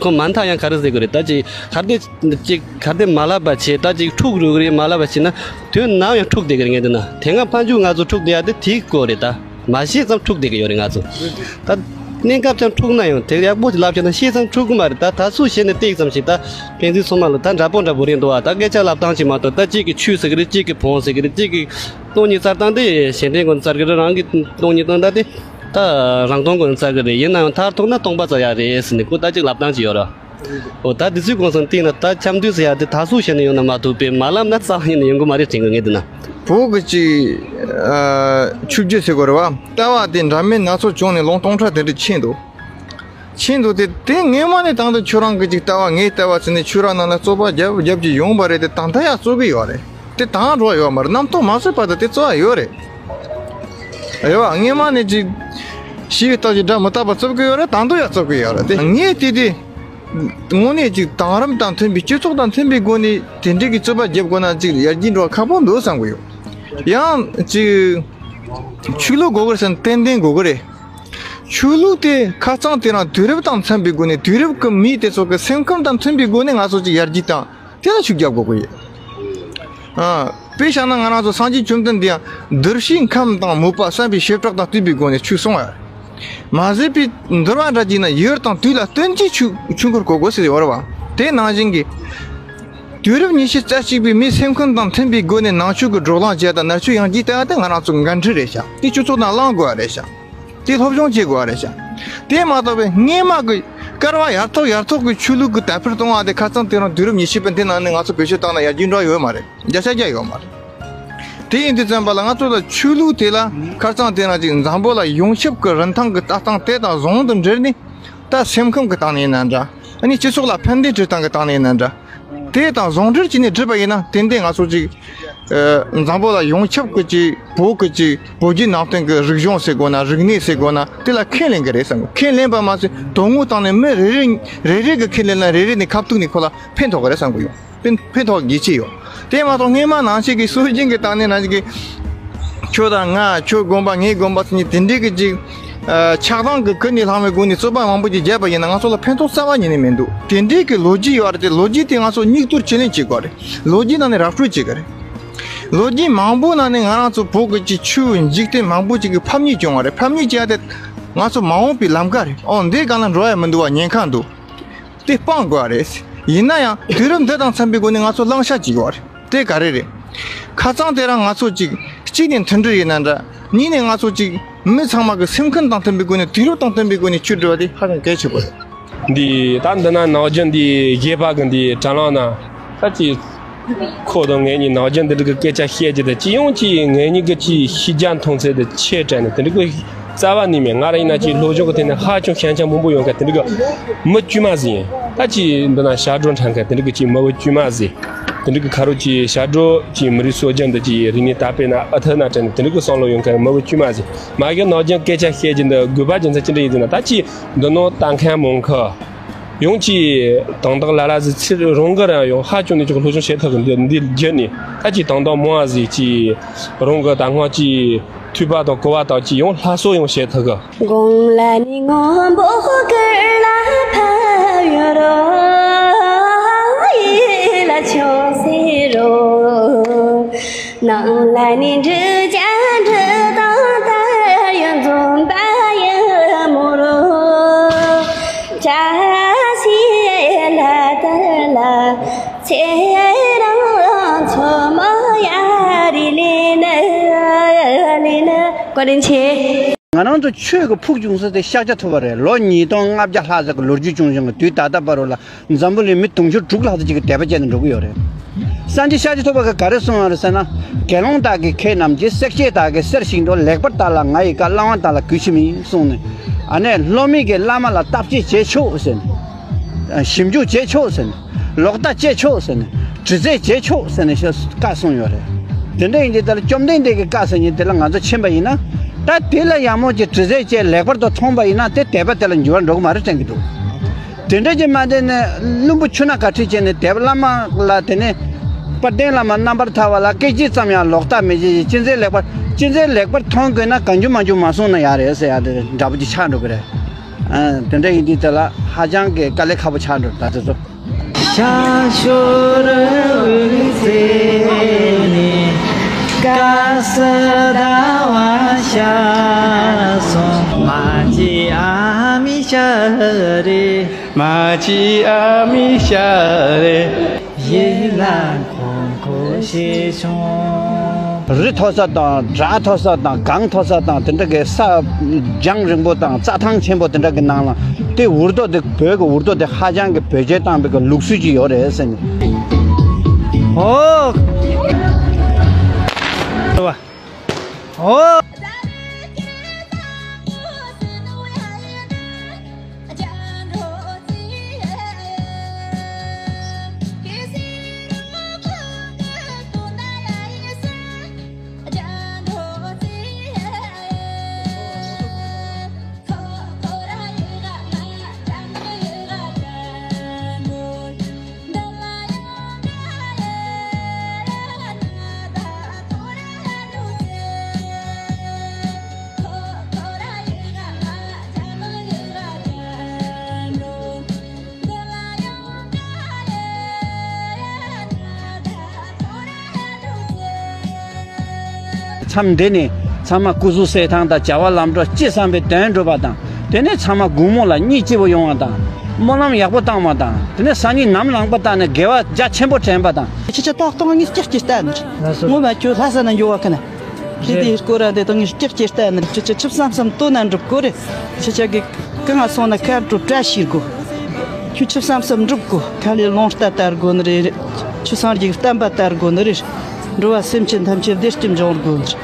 ཁོ་མ་མཐའ་ཡང་ག་རེ་ཟེར་གྱི་རེད། ད་ཅིག་གར་དེ་ཅིག་གར་དེ་མ་ལབ་པ་བྱས། ད་ཅིག་འཁྲུག་རུ་གི་རེད། མ་ལབ་པ་བྱས་ན་དུས་ནམ་ཡང་འཁྲུག་བསྡད་ཀྱི་རེད། ངས་བལྟས་ན་དེ་སྔ་ཕན་ཆད་ང་ཚོ་འཁྲུག་བསྡད་ཡ་དེ་དེའི་སྐོར་རེད། ད་མ་ཤེས་ཙམ་འཁྲུག་བསྡད་ཀྱི་ཡོད་རེད་ང་ཚོ། ད་གནས་སྐབས་ཀྱང་འཁྲུག་ན་ཡང་དེ་ཡག་པོ་ཅིག་ལབ་བྱས་ན་ཤེས་ཙམ་འཁྲུག་གི་མ་རེད། ད་ད་སུ་བྱས་ནས་བལྟས་ཙམ་ཞིག་ད་ཕན་ཚུན་ཚང་མ་ལ་ད་འདྲ་པོ་འདྲ་པོ་རེད་འདུག་ཨ། ད་སྐད་ཆ་ལབ་སྟངས་ཅིག་མ་གཏོགས། ད་གཅིག་གིས་ཆོས་ཟེར་གྱི་རེད། གཅིག་གིས་བོན་ཟེར་གྱི་རེད། གཅིག་གིས་སྟོང་ཉིད་བཙལ་སྟངས་དེ་གཞན་དོན་ཀུན་བཙལ་གྱི་རེད། རང་གི་སྟོང་ཉིད་སྟོན་སྟངས་དེ། ད་རང་སྟོང་ཀུན་བཙལ་གི་རེད། ཡིན་ནའང་མཐར་ཐུག་ན་སྟོང་པ་བཙལ་ཡ་རེད་ཟེར་ནས་ཁོ་ད་ཅིག་ལབ་སྟངས་ཅིག་ཡོད་ར། འོ་ད་དེ་ཚོའི་གོང་སོང་བལྟས་ན་ད་འཆམ་མཐུན་ཟེར་ཡ་དེ་ད་སུ་བྱས་ནས་ཡོང་ན་མ་གཏོགས་པས་མ་ལབ་ན་རྩ་བ་ཉིད་ནས་ཡོང་གི་མ་རེད་དྲན་གི་ངས་བལྟས་ན། བོད་ཀྱི་ཅིག་ཆོས་བརྒྱུད་ཟེར་དགོས་རེད་བ། ལྟ་བ་དེ་འདྲ་མིན་སྣ་ཚོགས་བྱུང་ནས་ལོ་སྟོང་ཕྲག་དེ་འདྲ་ཕྱིན་འདུག་ཕྱིན་འདུག་སྟེ། དེ་སྔོན་མ་ནས་དང་དུ་ཁྱོད་རང་གི་ཅིག་ལྟ་བ་ངའི་ལྟ་བ་ཟེར་ནས་ཁྱོད་རང་ནང་ལ་རྩོད་པ་རྒྱབ་རྒྱབ་ཀྱི་ཡོང་བ་རེད་དེ། ད་ལྟ་ཡང་རྩོད་གི་ཡོད་རེད་དེ། དང་འགྲོ་ཡོད་མ་རེད། རྣམ་རྟོག་མ་བཟོད་བར་དུ་དེ་རྩོད་ཡ་ཡོད་རེད། རེད་བ། སྔོན་མ་ནས་ཅིག་ཞི་བའི་རྟགས་ཀྱི་དགྲ་མི་རྟག་པ་རྩོད་གི་ཡོད་རེད། ད་དུང་ཡང་རྩོད་གི་ཡོད་རེད་དེ། ངས་དེ་དེ་དངོས་གནས་ཅིག་དེང་རབས་དང་མཐུན་པའི་སྤྱི་ཚོགས་དང་མཐུན་པའི་སྒོ་ནས་དེ་འདྲའི་གི་རྩོད་པ་རྒྱབ་དགོས་ན་ཅིག་ཡར་རྒྱས་འགྲོ་ཁག་པོ་འདུག་བསམ་གི་ཡོད། ཡང་ཅིག་ཆོས་ལུགས་དགོས་གི་རེད་ཟེར་ན་ཏན་ཏན་དགོས་གི་རེད། ཆོས་ལུགས་དེ་ཁ་རྩང་དེ་རང་དུས་རབས་དང་མཐུན་པའི་སྒོ་ནས། དུས་རབས་ཀྱི་མི་དེ་ཚོ་གི་སེམས་ཁམས་དང་མཐུན་པའི་སྒོ་ནས་ང་ཚོ་ཅིག་ཡར་རྒྱས་དང་དེ་ལ་ཤུགས་རྒྱབ་དགོས་ཀྱི་ཡོད། ཨ། དཔེ་བཞག་ན་ང་རང་ཚོ་སངས་རྒྱས་བཅོམ་ལྡན་འདས་ཡང་འདུལ་བྱེད་ཁམས་དང་མོས་པ་བསམ་པའི་བྱེ་བྲག་དང་བསྟུན་པའི་སྒོ་ནས་ཆོས་གསུངས་པ་རེད། མ་བཟོད་པའི་འདུལ་བ་འདྲ་བགྱིས་ན་ཡུལ་དང་དུས་ལ་བསྟུན་གྱིས་ཆོས་ཆོས་འཁོར་བསྐོར་དགོས་ཟེར་ཡོད་རེད་བ། དེ་ནང་བཞིན་གྱི་དུས་རབས་ཉི་ཤུ་རྩ་གཅིག་པའི་མིའི་སེམས་ཁམས་དང་མཐུན་པའི་སྒོ་ནས་ནང་ཆོས་ཀྱི་བགྲོ་གླེང་བྱས་དང་ནང་ཆོས་ཡར་རྒྱས་བཏང་ཡ་དེ་ང་རང་ཚོ་འགན་འཁྲི་རེད་ཤག་དེ་སྤྱི་ཚོགས་ནང་བླང་དགོས་པ་རེད་ཤག་དེ་སློབ་སྦྱོང་བྱེད་དགོས་པ་རེད་ཤག་དེ་མ་གཏོགས་པའི་སྔས་མ་གི་སྐལ་བ་ཡར་ཐོག་ཡར་ཐོག་གི་ཆོས་ལུགས་ཀྱི་དར་འཕེལ་གཏོང་བ་དེ་ཁ་སང་དེ་རིང་དུས་རབས་ཉི་ཤུ་པའི་འདི་ནང་ནས་ང་ཚོ་བེད་སྤྱོད་བཏང་ན་ཡར་རྒྱས་འགྲོ་ཡོད་མ་རེད། བརྒྱ་ཆ་བརྒྱ་ཡོད་མ་རེད། དེ་ཡིན་དུས་ཙམ་པ་ལ་ང་ཚོ་ལ་ཆོས་ལུགས་དེ་ལ་ཁ་སང་དེ་རིང་ཅིག་འཛམ་བུ་གླིང་ཡོངས་ཁྱབ་ཀྱི་རིན་ཐང་གི་ལྟ་སྟངས་དེ་དང་ཟུང་དུ་འབྲེལ་ནས། ད་སེམས་ཁམས་ཀྱི་སྟེང་ནས་ཡིན་ན་འདྲ། ཨ་ནི་སྤྱི་ཚོགས་ལ་ཕན་བདེ་སྤྲོད་སྟངས་ཀྱི་སྟེང་ནས་ཡིན་ན་འདྲ། དེ་དང་ཟུང་འབྲེལ་བྱས་ནས་བསྒྲུབས་པ་ཡིན་ན་ཏན་ཏན་ང་ཚོ་ཅིག་ཨ། འཛམ་བུ་གླིང་ཡོངས་ཁྱབ་ཀྱི་ཅིག་བོད་ཀྱི་ཅིག་བོད་བརྒྱུད་ནང་བསྟན་གྱི་རིག་གཞུང་ཟེར་དགོས་ན། རིག་གནས་ཟེར་དགོས་ན། དེ་ལ་ཁས་ལེན་གྱི་རེད་བསམ་གི། ཁས་ལེན་པ་མ་ཟད་དོན་དངོས་སྟེང་ནས་མི་རེ་རེ་རེ་རེ་གི་ཁས་ལེན་ན་རེ་རེ་ནས་ཁ་ཐུག་ནས་ཁོ་ལ་ཕན་ཐོགས་ཀྱི་རེད་བསམ་གི་ཡོད། ཕན་ཕན་ཐོགས་ཡིད་ཆེས་ཡོད། དེ་མ་གཏོགས་སྔས་མ་ནང་བཞིན་གྱི་སྲོལ་རྒྱུན་གྱི་སྟེང་ནས་ནང་བཞིན་གྱི་ཁྱོད་དང་ང་། ཁྱོད་དགོན་པ་ངའི་དགོན་པ་ཟེར་ནས་དེ་འདྲའི་གི་ཅིག་ཨ། ཆགས་སྡང་གི་ཀུན་ནས་བསླངས་པའི་སྒོ་ནས་རྩོད་པ་མང་པོ་ཅིག་བརྒྱབ་པ་ཡིན་ན་ང་ཚོ་ལ་ཕན་ཐོགས་རྩ་བ་ཉིད་ནས་མི་འདུག་དེ་འདྲའི་གི་ལོ་རྒྱུས་ཡོད་རེད་དེ། ལོ་རྒྱུས་དེ་ང་ཚོ་སྙིགས་དོར་ཅི་ལེན་བྱེད་དགོས་རེད། ལོ་རྒྱུས་ནང་ནས་ར་སྤྲོད་བྱེད་དགོས་རེད། ལོ་རྒྱུས་མང་པོའི་ནང་ནས་ང་རང་ཚོ་བོད་ཀྱི་ཅིག་ཆོས་འཇིག་རྟེན་མང་པོ་ཅིག་གི་ཕམ་ཉེས་བྱུང་བ་རེད། ཕམ་ཉེས་བྱས་ཏེ་ང་ཚོ་མ་འོངས་པའི་ལམ་ཁ་རེད། ཨོ་འདི་ག་ལ་འགྲོ་ཡ་མི་འདུག་བ། ཉེན་ཁ་འདུག་དེ་སྤང་དགོས་པ་རེད། ཡིན་ན་ཡང་དུས་རབས་འདི་དང་འཚམ་པའི་སྒོ་ནས་ང་ཚོ་བླང་བྱ་བྱེད་དགོས་པ་རེད། དེ་ག་རེ་རེད། ཁ་སང་དེ་རིང་ང་ཚོ་ཅིག་གཅིག་ནས་མཐུན་སྒྲིལ་ཡིན་ན་འདྲ། གཉིས་ནས་ང་ཚོ་ཅིག་མི་ཚང་མ་གི་སེམས་ཁམས་དང་མཐུན་པའི་སྒོ་ནས། དུས་རབས་དང་མཐུན་པའི་སྒོ་ནས་ཆོས་སྒྲུབ་པ་དེ་ཧ་ཅང་གལ་ཆེ་པོ་རེད། འདི་ད་འདི་ན་ནང་རྒྱུན་འདི་རྒྱས་པ་གི་འདི་དྲ་ལམ་ན་ད་ཅིག་ཁོ་དང་ངེད་གཉིས་ནང་རྒྱུན་འདི་འདྲ་གི་སྐད་ཆ་བཤད་རྒྱུ་དེ། སྤྱི་ཡོངས་ཀྱི་ངེད་གཉིས་ཀྱི་ཅིག་ཤེས་རྒྱ་མཐོང་ཚད་དེ་ཆེ་དྲགས་ནས། དེ་འདྲ་གི་རྩ་བ་ནས་མེད། ང་རང་ཡིན་ན་ཅིག་སློབ་སྦྱོང་གི་ཐད་ནས་ཧ་ཅང་ཞན་ཆ་མང་པོ་ཡོད་མཁན་དེ་འདྲ་གི་མི་དཀྱུས་མ་ཟིག་ཡིན། ད་ཅིག་འདི་ན་ཞབས་བྲོ་འཁྲབ་མཁན་དེ་འདྲ་གི་ཅིག་མི་བུ་དཀྱུས་མ་ཟིག་དེ་འདྲ་གི་ཁ་རོག་ཅིག་ཞབས་བྲོ་ཅིག་མི་རིགས་སྲོལ་རྒྱུན་འདི་ཅིག་རིག་གནས་དར་སྤེལ་ན་ཨེ་ཐུབ་ན་དྲན་ནས། དེ་འདྲ་གི་བསམ་བློ་ཡོད་མཁན་མི་བུ་དཀྱུས་མ་ཟིག་མ་གཞི་ནང་རྒྱུན་སྐད་ཆ་བཤད་རྒྱུ་འདི་དགོས་པ་རྒྱུ་མཚན་ཅི་འདྲ་ཡིན་ཟེར་ན། ད་ཅིག་འདི་ནང་ལྟ་མཁན་མང་ཁ་ཡོངས་ཀྱིས་དང་བདག་ལ་ལ་ཟིག་ཚེ་རང་གི་རང་ཡང་ཧ་ཅང་ནས་ཅིག་སློབ་སྦྱོང་བྱེད་ཐུབ་གི། འདི་འདི་བརྒྱུད་ནས་ད་ཅིག་དང་བདག་མང་བ་ཟིག་ཅིག་རང་གི་ད་སྔ་ཅིག་ཐོས་པ་དང་གོ་བ་དང་ཅིག་ཡང་སླར་གསོ་ཡང་བྱེད་ཐུབ་གི། དགུང་ལ་ནི་སྔོན་པོ་གུར་ལ་ཕབ་ཡོད་རོ། ཡིད་ལ་ཆོས་ཟེར་རོ། ནང་ལ་ནི་འབྲུ་བརྒྱ་འབྲུ་དང་དར་ཡོད་འཛོམས་པ་ཡིན་མོ་རོ། བཀྲ་ཤིས་ལ་དར་ལ་ཚེ་རིང་མཚོ་མོ་ཡ་རི་ལི་ན་ལི་ན། བཀའ་དྲིན་ཆེ། ང་རང་ཚོ་ཆོས་ཀྱི་ཕུགས་བྱུང་ས་དེ་ཤཱཀྱ་ཐུབ་པ་རེད། ལོ་ཉིས་སྟོང་ལྔ་བརྒྱ་ལྷག་ཙམ་གྱི་ལོ་རྒྱུས་བྱུང་བཞིན་གྱི་དུས་ད་ལྟ་བར་དུ་ལ་འཛམ་བུ་གླིང་མི་དུང་ཕྱུར་དྲུག་ལྷག་ཙམ་ཅིག་གིས་དད་པ་བྱས་ནས་འགྲོ་གི་ཡོད་རེད། སངས་རྒྱས་ཤཱཀྱ་ཐུབ་པ་གིས་ག་རེ་གསུངས་ཡོད་རེད་ཟེར་ན། དགེ་སློང་དག་གིས་མཁས་རྣམས་ཀྱི། བསྲེག་བཅད་དག་གིས་གསེར་བཞིན་དུ། ལེགས་པར་བལྟ་ལ་ང་ཡི་བཀའ། བླང་བ་དག་ལ་གུས་ཕྱིར་མིན་གསུངས་ནས། ཨ་ནི་སློབ་མས་ཀྱིས་བླ་མ་ལ་བརྟག་དཔྱད་བྱེད་ཆོག་ཟེར་ནས། ཞིབ་འཇུག་བྱེད་ཆོག་ཟེར་ནས། ལོག་ལྟ་བྱེད་ཆོག་ཟེར་ནས། དྲི་རྩད་བྱེད་ཆོག་ཟེར་ནས་བཀའ་གསུངས་ཡོད་རེད། དེ་འདྲ་ཡིན་དུས་ད་ལ་བཅོམ་ལྡན་འདས་ཀྱི་བཀའ་ཟེར་མཁན་དེ་ལ་ང་ཚོ་ཕྱིན་པ་ཡིན་ན། ད་དེ་ལ་ཡག་མོ་ཅིག་དྲི་རྩད་བྱས་ལེགས་པར་དུ་མཐོང་པ་ཡིན་ན། དེ་དད་པ་དེ་ལ་འགྱུར་བ་འགྲོ་གི་མ་རེད་དྲན་གྱི་འདུག་དེ་འདྲ་ཅིག་མ་བྱས་ནས་བླུན་པོ་ཆུ་ནང་ག་ཁྲིད་བྱས་ནས་དད་པ། བླ་མ་ལ། དེ་ནས་དཔལ་ལྡན་བླ་མ་རྣམ་པར་ཐར་པ་ལ་སྐད་ཅིག་ཙམ་ཡང་ལོག་ལྟ་མི་བྱེད། ཅི་མཛད་ལེགས་པར། ཅི་མཛད་ལེགས་པར་མཐོང་དགོས་ན་གང་བྱུང་མང་བྱུང་མ་གསུངས་ན་ཡག་རེད་ཟེར་ཡག་དེ་འདྲ་པོ་ཅིག་ཆགས་འགྲོ་གི་རེད། ཨ། དེ་འདྲ་ཡིན་དུས་དེ་ལ་ཧ་ཅང་གི་དཀའ་ལས་ཁག་པོ་ཆགས་འགྲོ་ད་དེ་ཚོ། ཤར་ཕྱོགས་རི་བོའི་རྩེ་ནས་དཀར་གསལ་ཟླ་བ་ཤར་སོང་། མ་གཅིག་ཨ་མའི་ཞལ་རས། མ་གཅིག་ཨ་མའི་ཞལ་རས། ཡིད་ལ་འཁོར་འཁོར་ཞིག་བྱུང་། རི་མཐོ་ས་དང་བྲག་མཐོ་ས་དང་སྒང་མཐོ་ས་དང་། དེ་འདྲ་གི་ས་རྒྱང་རིང་པོ་དང་རྩྭ་ཐང་ཆེན་པོ་དེ་འདྲ་གི་ནང་ལ། དེ་འུར་རྡོ་དེ། བོད་ཀྱི་འུར་རྡོ་དེ་ཧ་ཅང་གི་བེད་སྤྱོད་བཏང་བའི་གི་ལུགས་སྲོལ་ཅིག་ཡོད་རེད་ཟེར་ནས། ཨོ། ཨོ། མཚམས་འདི་ནས་ཚང་མ་སྐུ་གཟུགས་གསལ་ཐང་དང་བྱ་བ་ལམ་འགྲོ་ཅི་བསམ་པའི་དོན་འགྲུབ་པ་དང་། དེ་ནས་ཚང་མ་དགོང་མོ་ལ་གཉིད་སྐྱིད་པོ་ཡོང་བ་དང་། སྨོན་ལམ་ཡག་པོ་བཏང་བ་དང་། དེ་ནས་སང་ཉིན་ནམ་ལངས་པ་དང་ནས་དགེ་བ་རྒྱ་ཆེན་པོ་དྲན་པ་དང་། ཁྱེད་ཅག་ཏག་ཏག་གཉིས་སྐྱིད་སྐྱིད་བསྟན། ངོ་མ་ཁྱོད་ལྷ་ས་ནས་འགྱོ་བ་ཁ་ན། ཁྱེད་དེའི་སྐོར་ར་དེ་དང་ངས་སྐྱག་ཅེས་ལྟ་ནི་རེད། ཁྱེད་ཆུ་བསམ་བསམ་ལྟོས་ན་འགྲུབ་གོ་རེད། ཁྱེད་ཆ་གི་གང་ང་སོང་ན་ཁ་དྲོ་བཀྲ་ཤིས་དགོ། ཁྱོད་ཆུ་བསམ་བསམ་འགྲུབ་གོ། ཁ་ལས་རླུང་རྟ་ལྟར་དགོ་ནི་རེད། ཆུ་སངས་རྒྱས་བསྟན་པ་ལྟར་དགོ་ནི་རེད། འགྲོ་བ་སེམས་ཅན་ཐམས་ཅད་བདེ་སྐྱིད་འབྱུང་དགོ་ནི་རེད།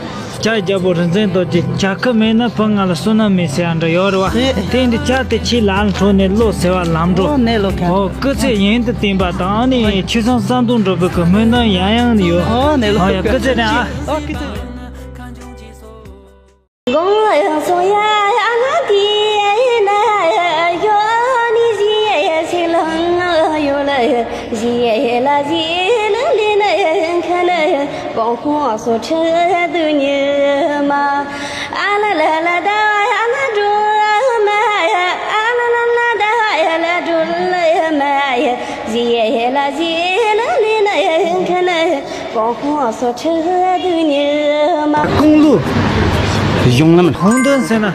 ཇ་རྒྱལ་པོ་རིག་འཛིན་རྡོ་རྗེ། ཇ་ཁུ་མེད་ན་བུ་ང་ལ་བསོད་ནམས་མེད་ཟེར་ཡ་འདྲ་ཡོད་རེད་བ། ཨེ། དེ་འདི་ཇ་དེ་ཁྱེད་ལ་འཕྲོ་ནས་བློ་ཟེར་བ་ལམ་འགྲོ། ཨོ་ནས་ལོ་ཁ། ཨོ་སྐུ་ཚེ་ཡུན་དུ་བརྟན་པ་དང་ཨ་ནི་ཆོས་སེམས་བསམ་དོན་འགྲུབ་པའི་གི་སྨོན་འདུན་ཡང་ཡང་ནས་ཡོད། ཨོ་ནས་ལོ། ཨོ་ཡ། སྐུ་ཚེ་རིང་ཨ། ཨོ་སྐུ་ཚེ་རིང་། ཀུང་ལུ། གཞུང་ལམ། ཧོང་དོན་ཟེར་ན།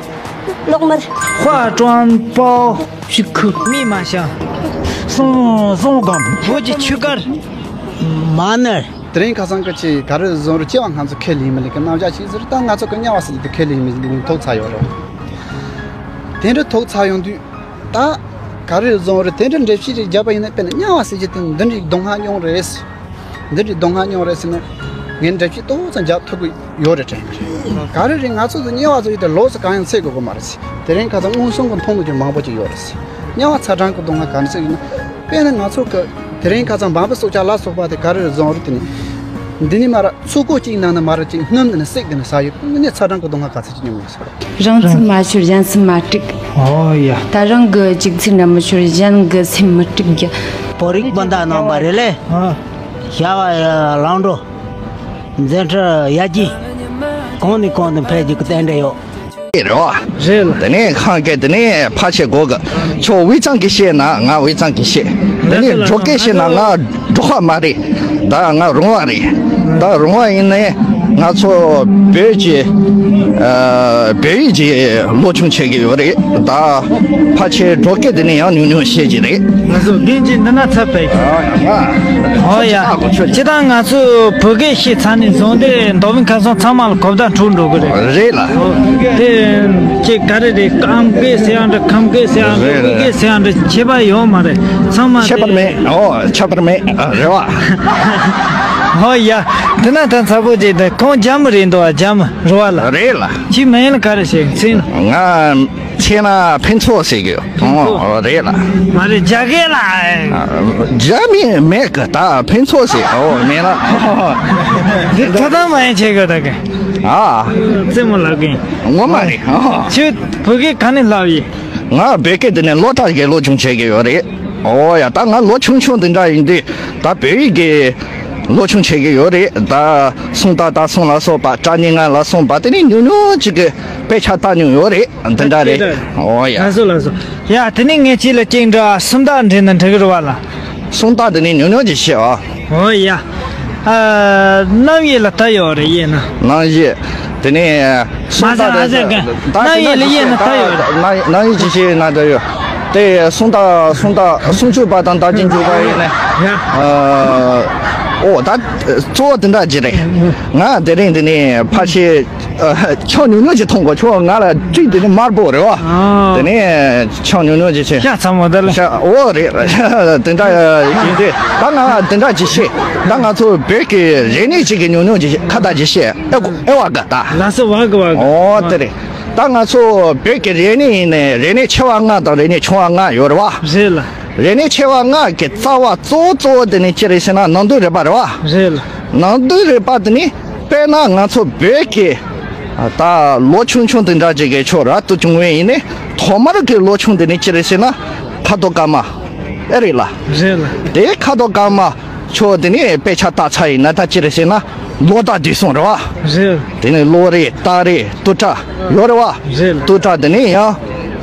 གློག་དམར། དཔའ་ཀྲོང་པའོ། ཕྱི་ཁུ། མི་མ་ཤ། སོང་སོང་གམ། བོད་ཀྱི་ཆུ་དཀར། མ་ནར། དེ་རིང་ཁ་སང་གི་ཆེ་ག་རེ་བཟོ་རུ་སྐྱེ་བ་ང་ཚོ་ཁས་ལེན་མི་ལེགས་ཀྱི་རྣམ་གཞག་ཆེ་ཟེར། ད་ང་ཚོ་གི་དམྱལ་བ་ཟེར་དེ་ཁས་ལེན་མི་ལེགས་ཐོག་ཚ་ཡོད་རེད། དེ་འདྲ་ཐོག་ཚ་ཡོང་དུས། ད་ག་རེ་བཟོ་རུ་དེ་འདྲ་འགྲེལ་བཤད་རེ་བརྒྱབ་པ་ཡིན་ན། དཔེར་ན་དམྱལ་བ་ཟེར་གྱི་དེ་འདི་འདྲའི་སྡུག་བསྔལ་མྱོང་རེད། འདི་འདྲའི་སྡུག་བསྔལ་མྱོང་རེད་ཟེར་ན། ངས་འགྲེལ་བཤད་ཏོག་ཙམ་རྒྱག་ཐུབ་ཀྱི་ཡོད་རེད་དྲན། ག་རེ་རེད། ང་ཚོ་ཚོ་དམྱལ་བ་ཚོ་ཡོད་དེ་ལོ་ཙམ་གང་ཡང་ཚད་དགོས་ཀྱི་མ་རེད་ཟེར། དེ་རིང་ཁ་སང་མངོན་སུམ་གྱི་མཐོང་ནོ་ཅིག་མང་པོ་ཅིག་ཡོད་རེད་ཟེར། དམྱལ་བ་ཚ་གྲང་གི་སྡུག་བསྔལ་ག་འདྲ་ཟེར་ཡིན་ན། དཔེར་ན་ང་ཚོ་གི་དེ་རིང་ཁ་སང་འབངས་པའི་སྲོག་ཆགས་ལ་སོགས་པ་དེ་ག་རེ་རེད་བཟོ་རུ་དེ་ནི། འདི་ནི་མ་ར་ཚོ་ཀོ་གཅིག་ནང་ན་མ་ར་གཅིག་སྣུམ་དེ་ནི་བསྲེགས་དེ་ནི་ཟ་ཡོད། དེ་ནི་ཚ་གྲང་གི་སྡུག་བསྔལ་ག་ཚད་ཅིག་མྱོང་ཡོད་ཟེར། རང་ཚུགས་མ་ཆོད་གཞན་ཚུགས་མ་དཀྲུག། ཨོ་ཡ། ད་རང་གི་ཅིག་ཚིག་འདྲ་མི་ཆོད་གཞན་གི་སེམས་མི་དཀྲུག་རྒྱུ། བོད་རིགས་སྤུན་ཟླ་རྣམ་པ་རེད་ལེ། ཨ། ཞྭ་བ་ལང་འགྲོ། མཛད་འཕྲིན་ཡར་རྒྱས། གོང་ནས་གོང་དུ་འཕེལ་རྒྱུ་གི་རྟེན་འབྲེལ་ཡོད། རེད་བ། རེད་ལ། དེ་ནས་ཁང་སྐད་དེ་ནས་ཕ་ཆེ་གོ་གི། ཁྱོད་དབུས་གཙང་གི་བཤད་ན་ང་དབུས་གཙང་གི་བཤད། དེ་ནས་འབྲོག་སྐད་བཤད་ན་ང་འབྲོག་པ་མ་རེད། ད་ང་རོང་བ་རེད། ད་རོང་བ་ཡིན་ནའི་ང་ཚོ་བོད་ཀྱི་ཨ་བོད་ཡིག་གི་སློབ་སྦྱོང་བྱེད་ཀྱི་ཡོད་རེད། ད་ཕལ་ཆེར་འབྲོག་སྐད་དེ་ནས་ཡང་ཉུང་ཉུང་བཤད་ཀྱི་རེད། ང་ཚོ་རྒན་གྱིས་འདི་ན་ཚབ་པས། ཨོ་ཡ། སྤྱིར་བཏང་ང་ཚོ་བོད་སྐད་བཤད་ཚར་ནས་བཟུང་སྟེ་མདོ་དབུས་ཁམས་གསུམ་ཚང་མ་ལ་གོ་བརྡ་འཕྲོད་འགྲོ་གི་རེད། རེད་ལ། དེ་ཅིག་ག་རེ་རེད། ཁམས་སྐད་ཟེར་ཡང་འདྲ། ཁམས་སྐད་ཟེར་ཡང་འདྲ། རེད་རེད། བོད་སྐད་ཟེར་ཡང་འདྲ། ཁྱད་པར་ཡོད་མ་རེད། ཚང་མ་ཁྱད་པར་དེ་མེད། ཨོ་ཁྱད་པར་མེད། རེད་བ། ཨོ་ཡ། དེ་ན་ད་ཚ་པོ་ཅིག་དེ་ཁོང་རྒྱ་མི་རེད་འདུག་བ། རྒྱ་མི་རེད་བ་ལ། རེད་ལ། ཁྱེད་མིང་ལ་ག་རེ་ཟེར། མཚན། ང་མཚན་ན་ཕུན་ཚོགས་ཟེར་གི། ཨོ་རེད་ལ། མ་རེད། རྒྱ་སྐད་ལ། རྒྱ་མི་མེད་གི། ད་ཕུན་ཚོགས་ཟེར། ཨོ་མེད་ལ། འདི་ཐ་དང་མ་ཡིན་བྱེད་གི་ད་གི། ཨ། རྩེད་མོ་ལབ་གི། ངོ་མ་རེད། ཨོ། ཁྱོད་བོད་སྐད་ག་ནས་བསླབས་ཡིན། ང་བོད་སྐད་འདི་ནས་ལོ་ལྟར་གི་སློབ་སྦྱོང་བྱེད་གི་ཡོད་རེད། ཨོ་ཡ། ད་ང་ལོ་ཆུང་ཆུང་འདི་འདྲ་ཡིན་དུས་ད་བོད་ཡིག་གི་སློབ་སྦྱོང་བྱེད་གི་ཡོད་རེད། ད་སུམ་རྟགས་དག་གསུམ་ལ་སོགས་པ། གྲངས་ཉི་ལྔ་ལ་སོགས་པ་དེ་ནས་ཉུང་ཉུང་ཅིག་གི་དཔེ་ཆ་ལྟ་མྱོང་ཡོད་རེད། འདི་འདྲ་རེད། ཨོ་ཡ། ལགས་སོ་ལགས་སོ། ཡ། དེ་ནས་ངས་ཁྱེད་ལ་ཅིག་འདྲ་སུམ་རྟགས་འདྲི་ན་འགྲིག་གི་རེད་བ་ལ། སུམ་རྟགས་འདི་ནས་ཉུང་ཉུང་ཅིག་བཤད་ཨ། ཨོ་ཡ། ཨ། རྣམ་དབྱེ་ལ་ལྟ་ཡོད་རེད་ཡིན་ན། རྣམ་དབྱེ། དེ་ནས་སུམ་མ་ཟད་ཨ་ཟད་ག་རྣམ་དབྱེ་ལ་དབྱེ་ན་ལྟ་ཡོད་རེད། རྣམ་དབྱེ་ཅིག་བཤད་ན་ལྟ་ཡོད། དེ་སུམ་རྟགས་སུམ་རྟགས་སུམ་ཅུ་པ་དང་རྟགས་ཅན་ཅུ་པ་ཡིན་ནས། ཡ། ཨ། ཨོ་ད་གཙོ་བོ་དེ་འདྲ་ཅིག་རེད། ང་དེ་རིང་འདི་ནས་ཕལ་ཆེར། ཨ། ཆང་ཉུང་ཉུང་ཅིག་འཐུང་དགོས། ཁྱོད་ང་ལ་དཀྲིས་དེ་ནི་དམར་པོ་རེད་བ། ཨ། དེ་ནས་ཆང་ཉུང་ཉུང་ཅིག་བྱས། ཤ་ཚ་མོ་དེ་ལ། ཤ། ཨོ་རེད་རེད། དེ་འདྲ་ཡིན་དུས་ད་ང་དེ་འདྲ་ཅིག་བཤད། ད་ང་ཚོ་བོད་ཀྱི་རིག་གནས་ཅིག་གི་ཉུང་ཉུང་ཅིག་ཁ་བརྡ་ཅིག་བཤད། ཨེ་གོ་ཨེ་བ་ག་ད། ལགས་སོ། བ་ག་བ་ག་ཨོ་དེ་རེད། ད་ང་ཚོ་བོད་ཀྱི་རིག་གནས་ཡིན་ནའི་རིག་གནས་ཆེ་བ་ལྔ་དང་རིག་གནས་ཆུང་བ་ལྔ་ཡོད་རེད་བ། རེད་ལ། རིག་གནས་ཆེ་བ་ལྔ་གི་རྩ་བ་གཙོ་བོ་གཙོ་བོ་དེ་ནི་ཅི་རེད་ཟེར་ན་ནང་དོན་རིག་པ་རེད་བ། རེད་ལ། ནང་དོན་རིག་པ་དེ་ནི། དཔེར་ན་ང་ཚོ་བོད་ཀྱི་ད་ལོ་ཆུང་ཆུང་དེ་འདྲ་ཅིག་གི་ཆོས་རབ་ཏུ་བྱུང་བ་ཡིན་ནའི་ཐོག་མར་གྱི་ལོ་ཆུང་དེ་ནི་ཅི་རེད་ཟེར་ན་ཁ་དོག་དཀར་དམར་ཨེ་རེད་ལ། རེད་ལ། དེ་ཁ་དོག་དཀར་དམར་ཆོས་དེ་ནི་དཔེ་ཆ་ལྟ་ཚར་ཡིན་ན་ད་ཅི་རེད་ཟེར་ན་ལོ་དང་དུས་གསུམ་རེད་བ། རེད། དེ་ནི་ལོ་རེད། རྟགས་རེད། དུས་དྲུག་ཡོད་རེད་བ། རེད་ལ། དུས་དྲུག་དེ་ནི་ཡང་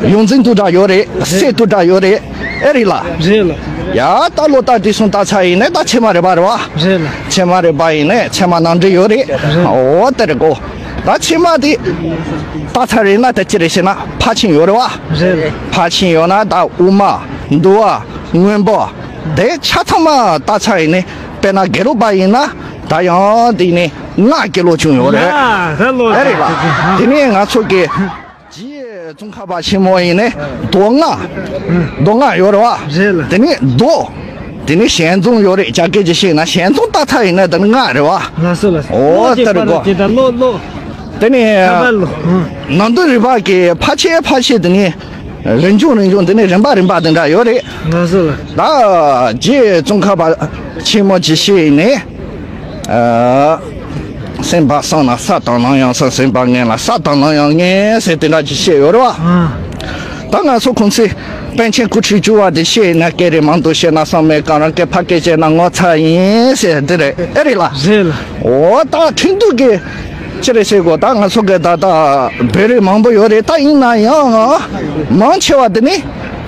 ཡོངས་འཛིན་དུས་དྲུག་ཡོད་རེད། རེད། སེ་དུས་དྲུག་ཡོད་རེད། ཨེ་རེད་ལ། རེད་ལ། ཡ་ད་ལོ་དང་དུས་གསུམ་ལྟ་ཚར་ཡིན་ནའི་ད་ཕྱི་མ་རིག་པ་རེད་བ། རེད་ལ། ཕྱི་མ་རིག་པ་ཡིན་ནའི་ཕྱི་མ་ནང་འདྲེན་ཡོད་རེད། རེད། འོ་དེ་རེད་གོ། ད་ཕྱི་མ་དེ་ལྟ་ཚར་ཡིན་ན་ད་ཅི་རེད་ཟེར་ན་ཕར་ཕྱིན་ཡོད་རེད་བ། རེད། ཕར་ཕྱིན་ཡོད་ན་ད་དབུ་མ། འདུལ་བ། མངོན་པ། དེ་ཆ་ཚང་མ་ལྟ་ཚར་ཡིན་ནའི་དཔེར་ན་དགེ་ལུགས་པ་ཡིན་ན། ད་ཡང་དེ་ནས་སྔགས་ཀྱི་ལོ་ཆུང་ཡོད་རེད། ཨ་རེད་ལོ། ཨ་རེད་ལ། དེ་ནས་ང་ཚོ་གི་རྗེ་ཙོང་ཁ་པ་ཆེན་མོ་ཡིན་ནས་མདོ་སྔགས། མདོ་སྔགས་ཡོད་རེད་བ། རེད་ལ། དེ་ནས་མདོ། དེ་ནས་ཞལ་འཛོམས་ཡོད་རེད། རྒྱ་སྐད་ཀྱི་བཤད་ན་ཞལ་འཛོམས་ལྟ་ཚར་ཡིན་ན་དེ་ནི་སྔགས་རེད་བ། ལགས་སོ་ལགས་སོ། ཨོ་ལོ་དེ་རེད་གོ། དེ་ལྟ་ལོ་ལོ། དེ་ནས་ཁ་པར་ལོ། ནང་དོན་རིག་པ་གི་ཕལ་ཆེར་ཕལ་ཆེར་དེ་ནས་རིམ་བྱུང་རིམ་བྱུང་དེ་ནས་རིམ་པ་རིམ་པ་དེ་འདྲ་ཡོད་རེད། ལགས་སོ་ལགས། ད་རྗེ་ཙོང་ཁ་པ་ཆེན་མོ་གྱི་བཤད་ནས། ཨ། སེམས་པ་བཟང་ན་ས་དང་ནམ་ཡང་བཟང་། སེམས་པ་ངན་ལ་ས་དང་ནམ་ཡང་ངན་ཟེར་དེ་འདྲ་ཅིག་བཤད་ཡོད་རེད་བ། ཨ། ད་ང་ཚོ་གོང་ཚེ་པཎ་ཆེན་སྐུ་ཁྲུས་བཅུ་པ་དེ་བཤད་ན་སྐད་རེ་མང་དུ་བཤད་ན་བསམ་མེད་གང་རང་སྐད་ཕ་སྐད་བཤད་ན་ངོ་ཚ་ཡིན་ཟེར་དེ་རེད། ཨེ་རེད་ལ། རེད་ལ། འོ་ད་ཁྲིན་ཏུ་གི་ཅི་རེད་ཟེར་གོ། ད་ང་ཚོ་གི་ད་ལྟ་བོད་རིགས་མང་པོ་ཡོད་རེད། ད་ཡིན་ན་ཡང་མང་ཆེ་བ་དེ་ནི་